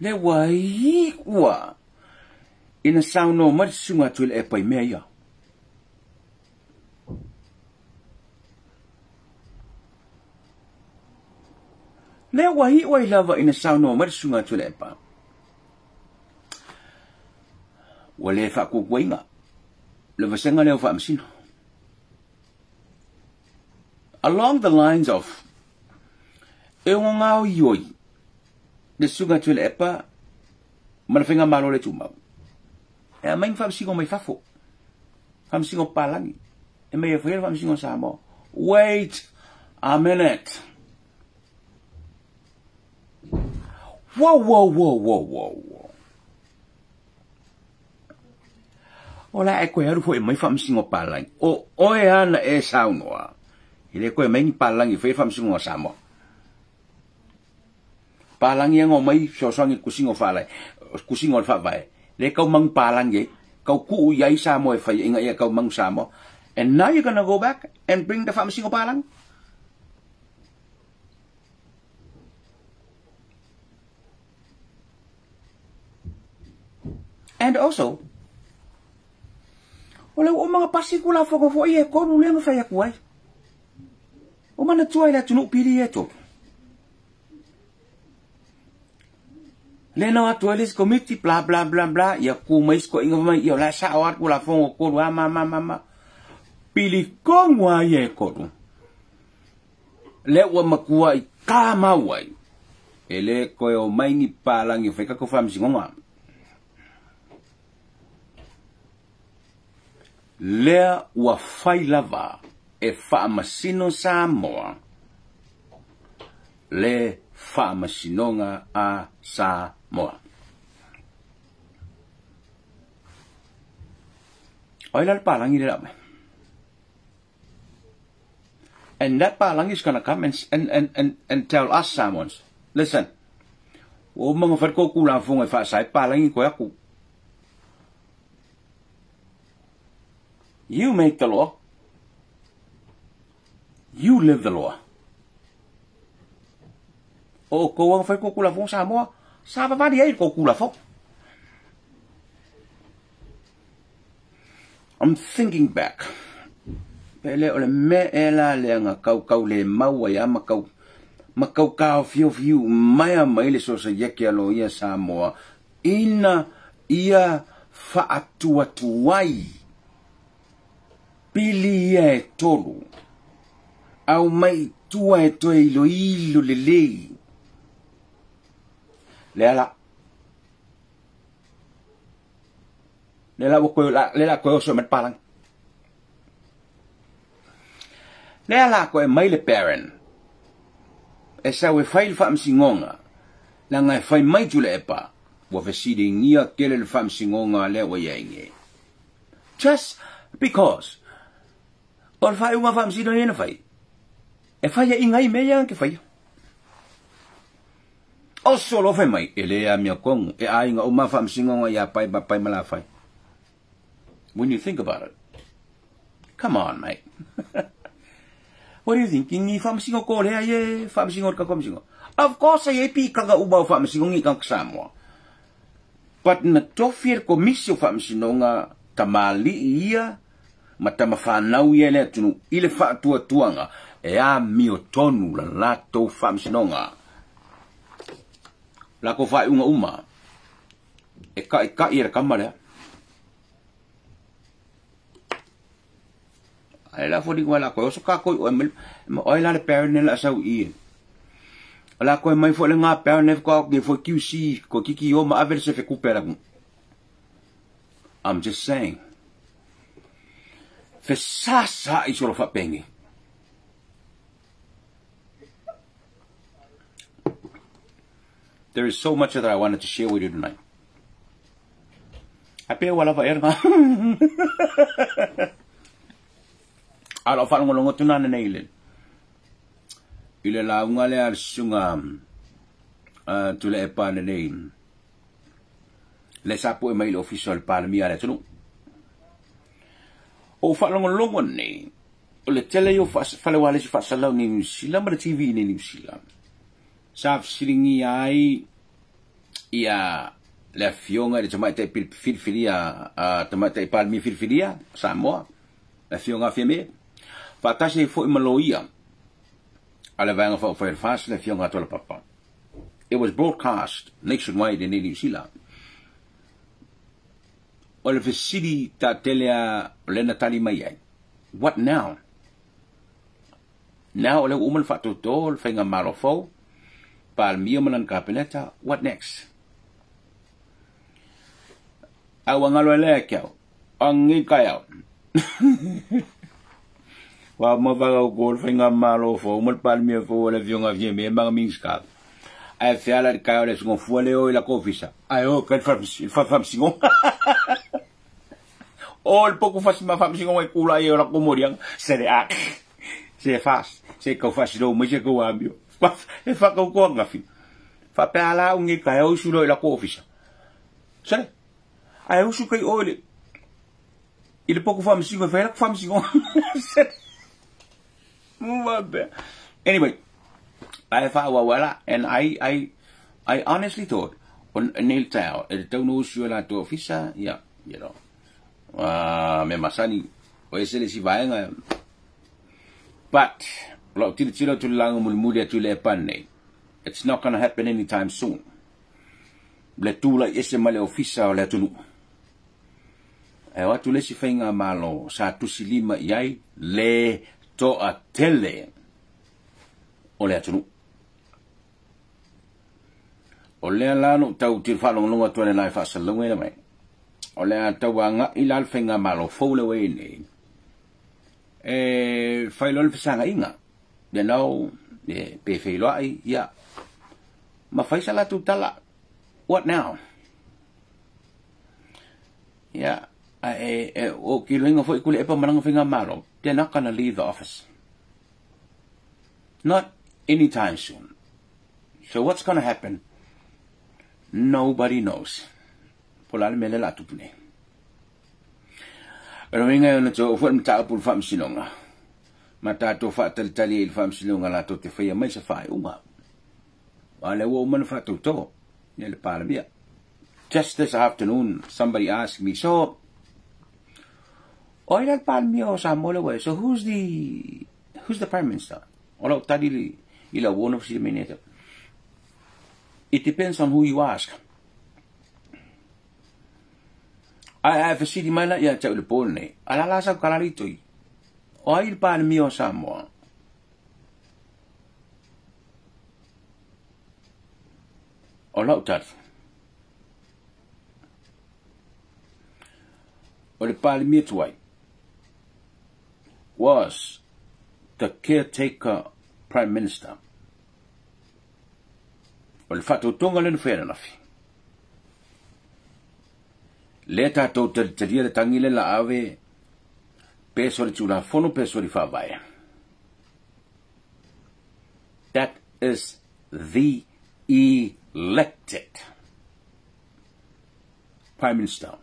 Le ua iua ina saunoa mai le susuga a Tuilaepa i mea ia. Lea ua iu ai lava ina saunoa mai le susuga a Tuilaepa. Ua le faakuakuaina le vasega lea o faamasino. Along the lines of, e ono gaoioi le susuga a Tuilaepa ma le faigamalo le tumau. E aumai ni faamasino mai fafo, faamasino papalagi, e mai e faia le faamasino a Samoa. Wait a minute. Whoa, whoa, whoa, whoa, whoa, whoa. O la e koe alu foi mai faamasino papalagi. O oe ana e saunoa. E le koe mai ni papalagi e faia le faamasino a Samoa. Palangi e ngo mai fesoasoani i le kusiga o faalae, kusiga o le faavae. Le kau manu palangi ai, kau kuu i ai Samoa e fai ina ia kau manu Samoa. And now you're gonna go back and bring the faamasino palangi? And also, o le uumaga pasi kulafono foi e tolu lea na fai atu ai. O manatua i le atunuu pili ia e tolu. Le na o atu ai le isi komiti, bla bla bla bla, ia ku mai isi toeaiga fai mai, ia o la e sao lava le Tulafono tolu a ma ma ma ma. Pili tonu lava ia e tolu. Lea ua matua i tā mau ai, e le toe o mai ni papalagi e fai tatou faamasinoga. Lea ua fai lava e faamasino Samoa le Faamasinoga a Samoa. O ai la le palangi lea mai? And that palangi is gonna come and, and, and, and, and tell us Samoans, listen, ua uma ona fai le tou Tulafono e faasa ai palangi toe atu. You make the law. You live the law. O outou ana fai le tou Tulafono Samoa, savavali ai le tou Tulafono. I'm thinking back. Pe le o le mea ea la lea na kaukau le mau ai a ma kau ma kau taofiofi maea mai le Sosaiete a Loia Samoa ina ia faatuatuai pili ia e tolu aumai i tua e toe iloilo lelei. Lea la. Lea la ua toe, lea la toe oso mai le palangi. Lea la toe mai le Baron e sau e fai le faamasinoga, leaga e fai mai Tuilaepa ua fesiligia tele le faamasinoga lea ua i ai nei. Just because o le faaiuga faamasino ia na fai, e fai ai ngai mea ia na te faia. Oso loa fai mai, e le amiotonu, e aiga uma faamasinoga ia pai ma pai ma lafai. When you think about it. Come on, mate. What are you thinking? I faamasino ko lea ye, faamasino ka faamasino. Of course, e pi kanga uba o faamasino ngi kanga Samoa. But na tofi e komisi o faamasinoga tamalii ia ma tamafanau ia le atunuu i le faatuatuaga e amiotonu la latou faamasinoga. Lakou faaiuga uma e kaʻikaʻi e le kama lea. Ae la foliga mai lakou e oso kakou i oe ma oe la le parent ne la sau i e. O la koe mai foi le ngā parent ne ko ke foi QC ko kiki o ma ave le sefe kupe la. I'm just saying. Fe sa sa i solo faapenge. There is so much that I wanted to share with you tonight. A pe ua lava ea ngā. A lo whaalongolongo tuna nei le. I le lauga lea a le susuga Tuilaepa lenei, le sa pue mai i le Ofisa o le Palemia a le atunuu. O faalogologo nei, o le tele ia o fale ualesi faasalalau nei Niu Sila ma le TV nei Niu Sila, sa fesiligia ai ia le afioga i le tamaitai filifilia, tamaitai Palemia filifilia Samoa, le afioga a Fiame, faatasi ai foi ma loia a le Vaega Faaupufai o le FAST, le afioga a Tualapapa. It was broadcast nationwide in Niu Sila. O le fesili taatele a o lea na tali mai ai, what now? Now o lea ua uma le faatotō le faigamalo fou, Palemia ma lana Kapeneta, what next? A ua galo e lea ke au, angi kai au. Wa ma vaga o ko le faigamalo fou ma le Palemia fou o le afioga a Fiame ma Minista. Ae feala le kai o le singofua le o i la kofisa. Ae o kai le faamasinoga. O le poku fasi ma faamasinoga e kula i o la komorianga. Se le ak. Se fas. Se kau fasi lo mai se kau amio. E whakau koa ngafi. Whapea la ungi kai au sulo i la kofisa. Se le. Ae usu kai o le. I le poku faamasinoga e whai la faamasinoga. Se le. Anyway, I whaawawala, and I honestly thought, on nei le taeao, e tatau ona usu e latou ofisa, ia, you know, mea masani, o ese le isi vaega, but, o lau tilotilo atu i le lauga mulimuli atu i le epa nei, it's not gonna happen anytime soon, le tulai ese mai le ofisa o le atunuu. E o atu le isi faigamalo sa tusi lima i ai le toatele o le atunuu. O lea la na ou tau tilo faalogologo atu ai le faasalalauga ina mai, o le a tau agai la le faigamalo fou lea ua i ai nei, e fai loa le fesagaiga, you know, e pe feiloai, ia, ma fai sa latou tala, what now? Ia, ae e, o kiloiga foi kule epa malanga faigamalo, they're not gonna leave the office. Not anytime soon. So what's gonna happen? Nobody knows. Po la le mea lea la tupu nei. O le uiga e ona toe oo foi le mataupu i le faamasinoga, ma tatou faatalitali ai i le faamasinoga latou te faia mai se faaiuga. A o lea ua uma ona faatauto e le Palemia. Just this afternoon, somebody asked me, so, o ai la le Palemia o Samoa lea ua i ai? So who's the, who's the Prime Minister? O lau tali i lau uo na fesili mai nei tau. It depends on who you ask. Ae ae fesili mai la ia te au i le po lenei, a la la sau kalali toi, o ai le Palemia o Samoa? O lau tali, o le Palemia tuai was the caretaker Prime Minister. O le faatautoga lea na fai ananafi. Lea tatou talitalia le tagi lea la ave pe soli tulafono pe soli faavae. That is the elected Prime Minister.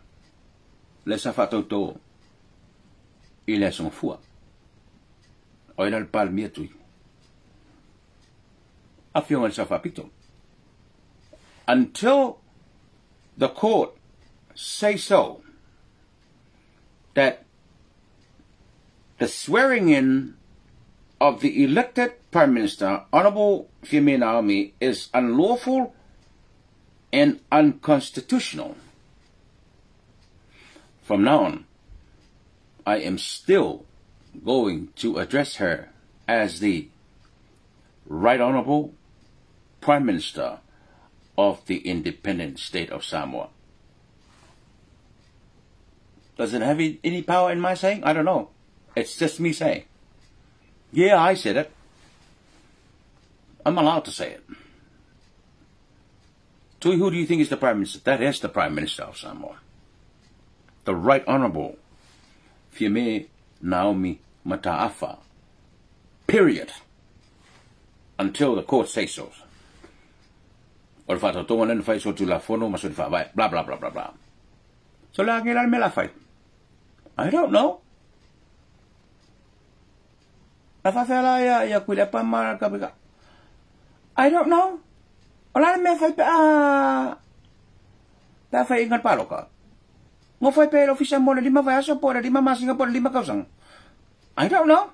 Le sa faatautoo i le Aso Gafua. O ai la le Palemia Tui? Afioga i le Sao Faapito. Until the court say so that the swearing in of the elected Prime Minister, Honorable Fiame Naomi, is unlawful and unconstitutional. From now on, I am still going to address her as the Right Honorable Prime Minister of the Independent State of Samoa. Does it have any power in my saying? I don't know. It's just me saying. Yeah, I said it. I'm allowed to say it. Tui, who do you think is the Prime Minister? That is the Prime Minister of Samoa. The Right Honorable Fiame Naomi Mataafa. Period. Until the court says so. O le faatautoga lea na fai so tulafono ma so le faavae. Blah, blah, blah, blah, blah. So le a le mea la fai. I don't know. Na faafea la ia, ia Tuilaepa ma ka. I don't know. O la le mea fai pe a pe a fai inga paloka. Ngo fai pe le ofisa mo le 5 vaiaso po le 5 masina po le 5 tausaga. I don't know.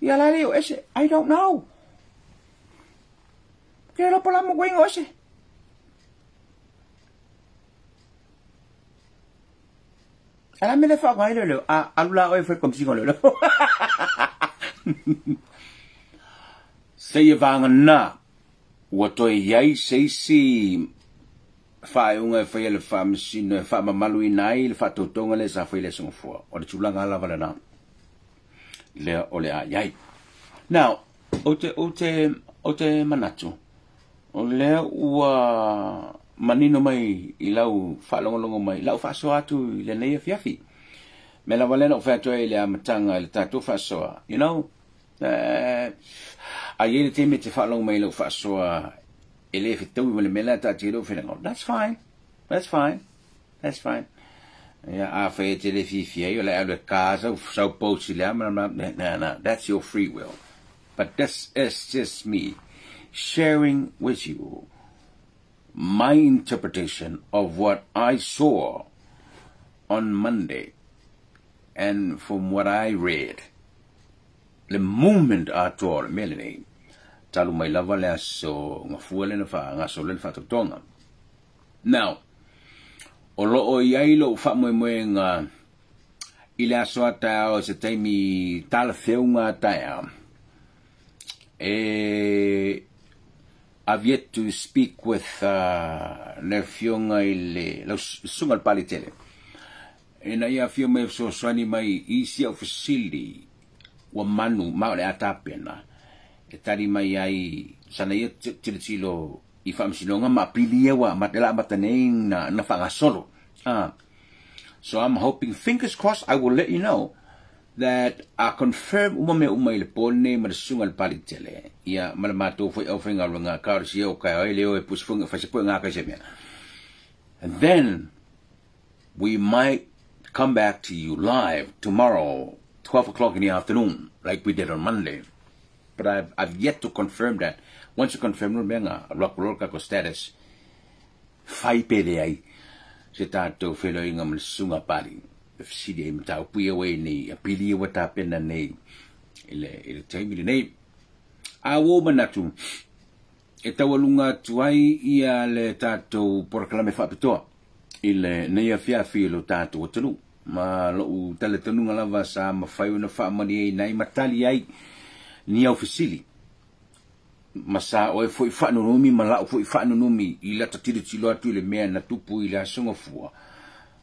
Ia la le o ese. I don't know. Ke lo pola mo ingo ese. Ala me le fa ngai le le a alula o e fai komsi le le. Se ia vanga na ua toe iai se isi faaiuga e faia le faamasino e faamamaluina ai le faatautoga lea sa fai le aso gafua. O le tulaga lava lena lea o le a iai. Now, ou te, ou te, ou te manatu, o lea ua manino mai i lau faalogologo mai, lau faasoa atu i lenei afiafi. Me lava lea na ou fai atu ai i le amataga i le tatou faasoa. You know, a iai le taimi e te faalogo mai i lau faasoa e le fetaui ma le mea lea taatia i lou finagalo. That's fine. That's fine. That's fine. Ia, a fai e te le fiafia ai, o le alu e ka sau, sau post i le ama, na, na, na, that's your free will. But this is just me sharing with you my interpretation of what I saw on Monday and from what I read. Le movement atoa o le mea lenei, talu mai lava le aso gafua lea na faagasolo ai le faatautoga. Now, o loo i ai lou faamoemoega i le aso a taeao i se taimi talafeuga a taeao, e I've yet to speak with le afioga i le lau susuga i le Palitele ina ia afio mai e fesoasoani mai i si au fesili ua manu ma o le a tapena e tali mai ai sana ia tilotilo i faamasinoga ma apili ia ua la amata nei na faagasolo. So I'm hoping, fingers crossed, I will let you know that a confirm uma mea uma i le po lenei ma le susuga i le Palitele ia ma le matou foi aufaigaluega ka o le sia o kai ai leo e pusifuga fai se poe ngā kai se mea. And then we might come back to you live tomorrow, 12 o'clock in the afternoon, like we did on Monday. But I've yet to confirm that. Once you confirm, mea ngā, alu atu loa le status, fai pe leai se tatou feiloaiga ma le susuga Pali e fesili ai mataupu ia ua i nei, apili ia ua tapena nei i le, i le taimi lenei. A ua ou manatu e taualuga atu ai ia le tatou porokalame faapitoa i lenei afiafi i lo tatou atunuu. Ma lou talitonuga lava sa mafai ona faamalieina ai ma tali ai ni au fesili. Ma sa oe foi faanunumi ma lau foi faanunumi i lata tilotilo atu i le mea na tupu i le aso gafua.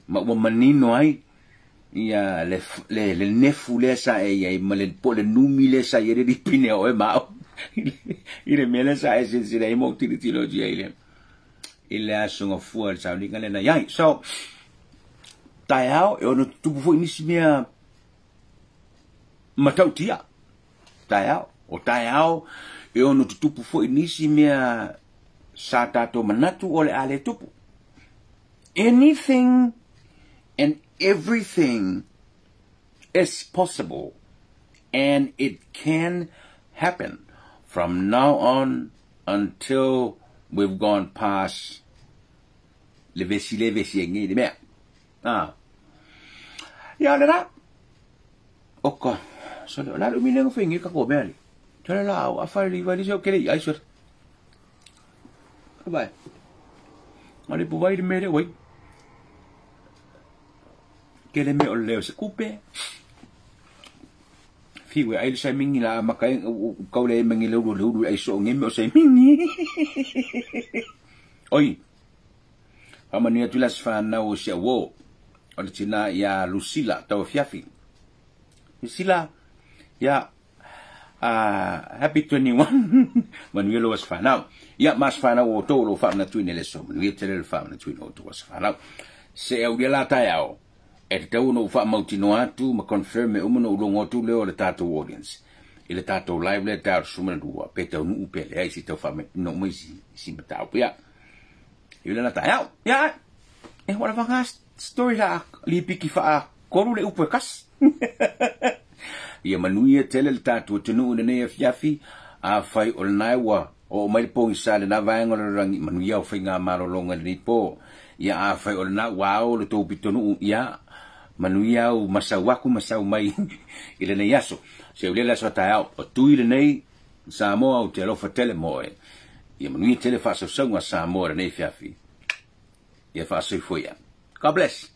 Ma ua manino ai ia le, le, le nefu lea sa e iai ma le, po le numi lea sa i ai le lipine o oe ma au i le mea lea sa e silasila ai ma ou tilotilo atu i le, i le aso gafua le sauniga lea na iai. So, taeao e ono tutupu foi nisi mea matautia. Taeao. O taeao e ono tutupu foi nisi mea sa tatou manatu o le a le tupu. Anything and everything is possible and it can happen from now on until we've gone past le vesi le vesi e ngi le mea. Ah. Ia le la. Oka. So le la mi le ngo ka ko mea li. Tele la au afa li vai li so kele ai so. Vai. Mali pu vai le mele wai. Kele me o le se kupe. Fiu e ai le sai mingi la maka e kau le mangi le ulu le ulu ai so ngi me o sai mingi. Oi. Amani atu las whanau o sia wo. O le tina ia Lucila, tau fiafi. Lucila, ia happy 21. Manuia lo as whanau. Ia mas whanau o tō lo whaamna tuine le so. Manuia tele le whaamna tuine o tō as whanau. Se au lia la tai ao. E te tau no wha mautino atu ma confirm me umu no ulongo atu leo le tātou audience. I le tātou live le tātou sumana dua. Pe tau nuu pe le ai si tau wha no mai si, si matau. Ia. I le la tai ao. Ia. E wala whanga story la li piki wha koru le upu e kas. Ia manuia tele le tātou tunu na nei fiafi a whai o le naiwa o mai le pongi sa le na vaenga le rangi manuia o whai ngā malolonga le po. Ia a whai o le na wao le tō pitonu ia manuia o masau aku masau mai i le nei aso. Se ule la so tai ao o tui le nei Samoa o te alofa tele moe. Ia manuia tele whaasausaunga Samoa le nei fiafi. Ia whaasoifua. God bless.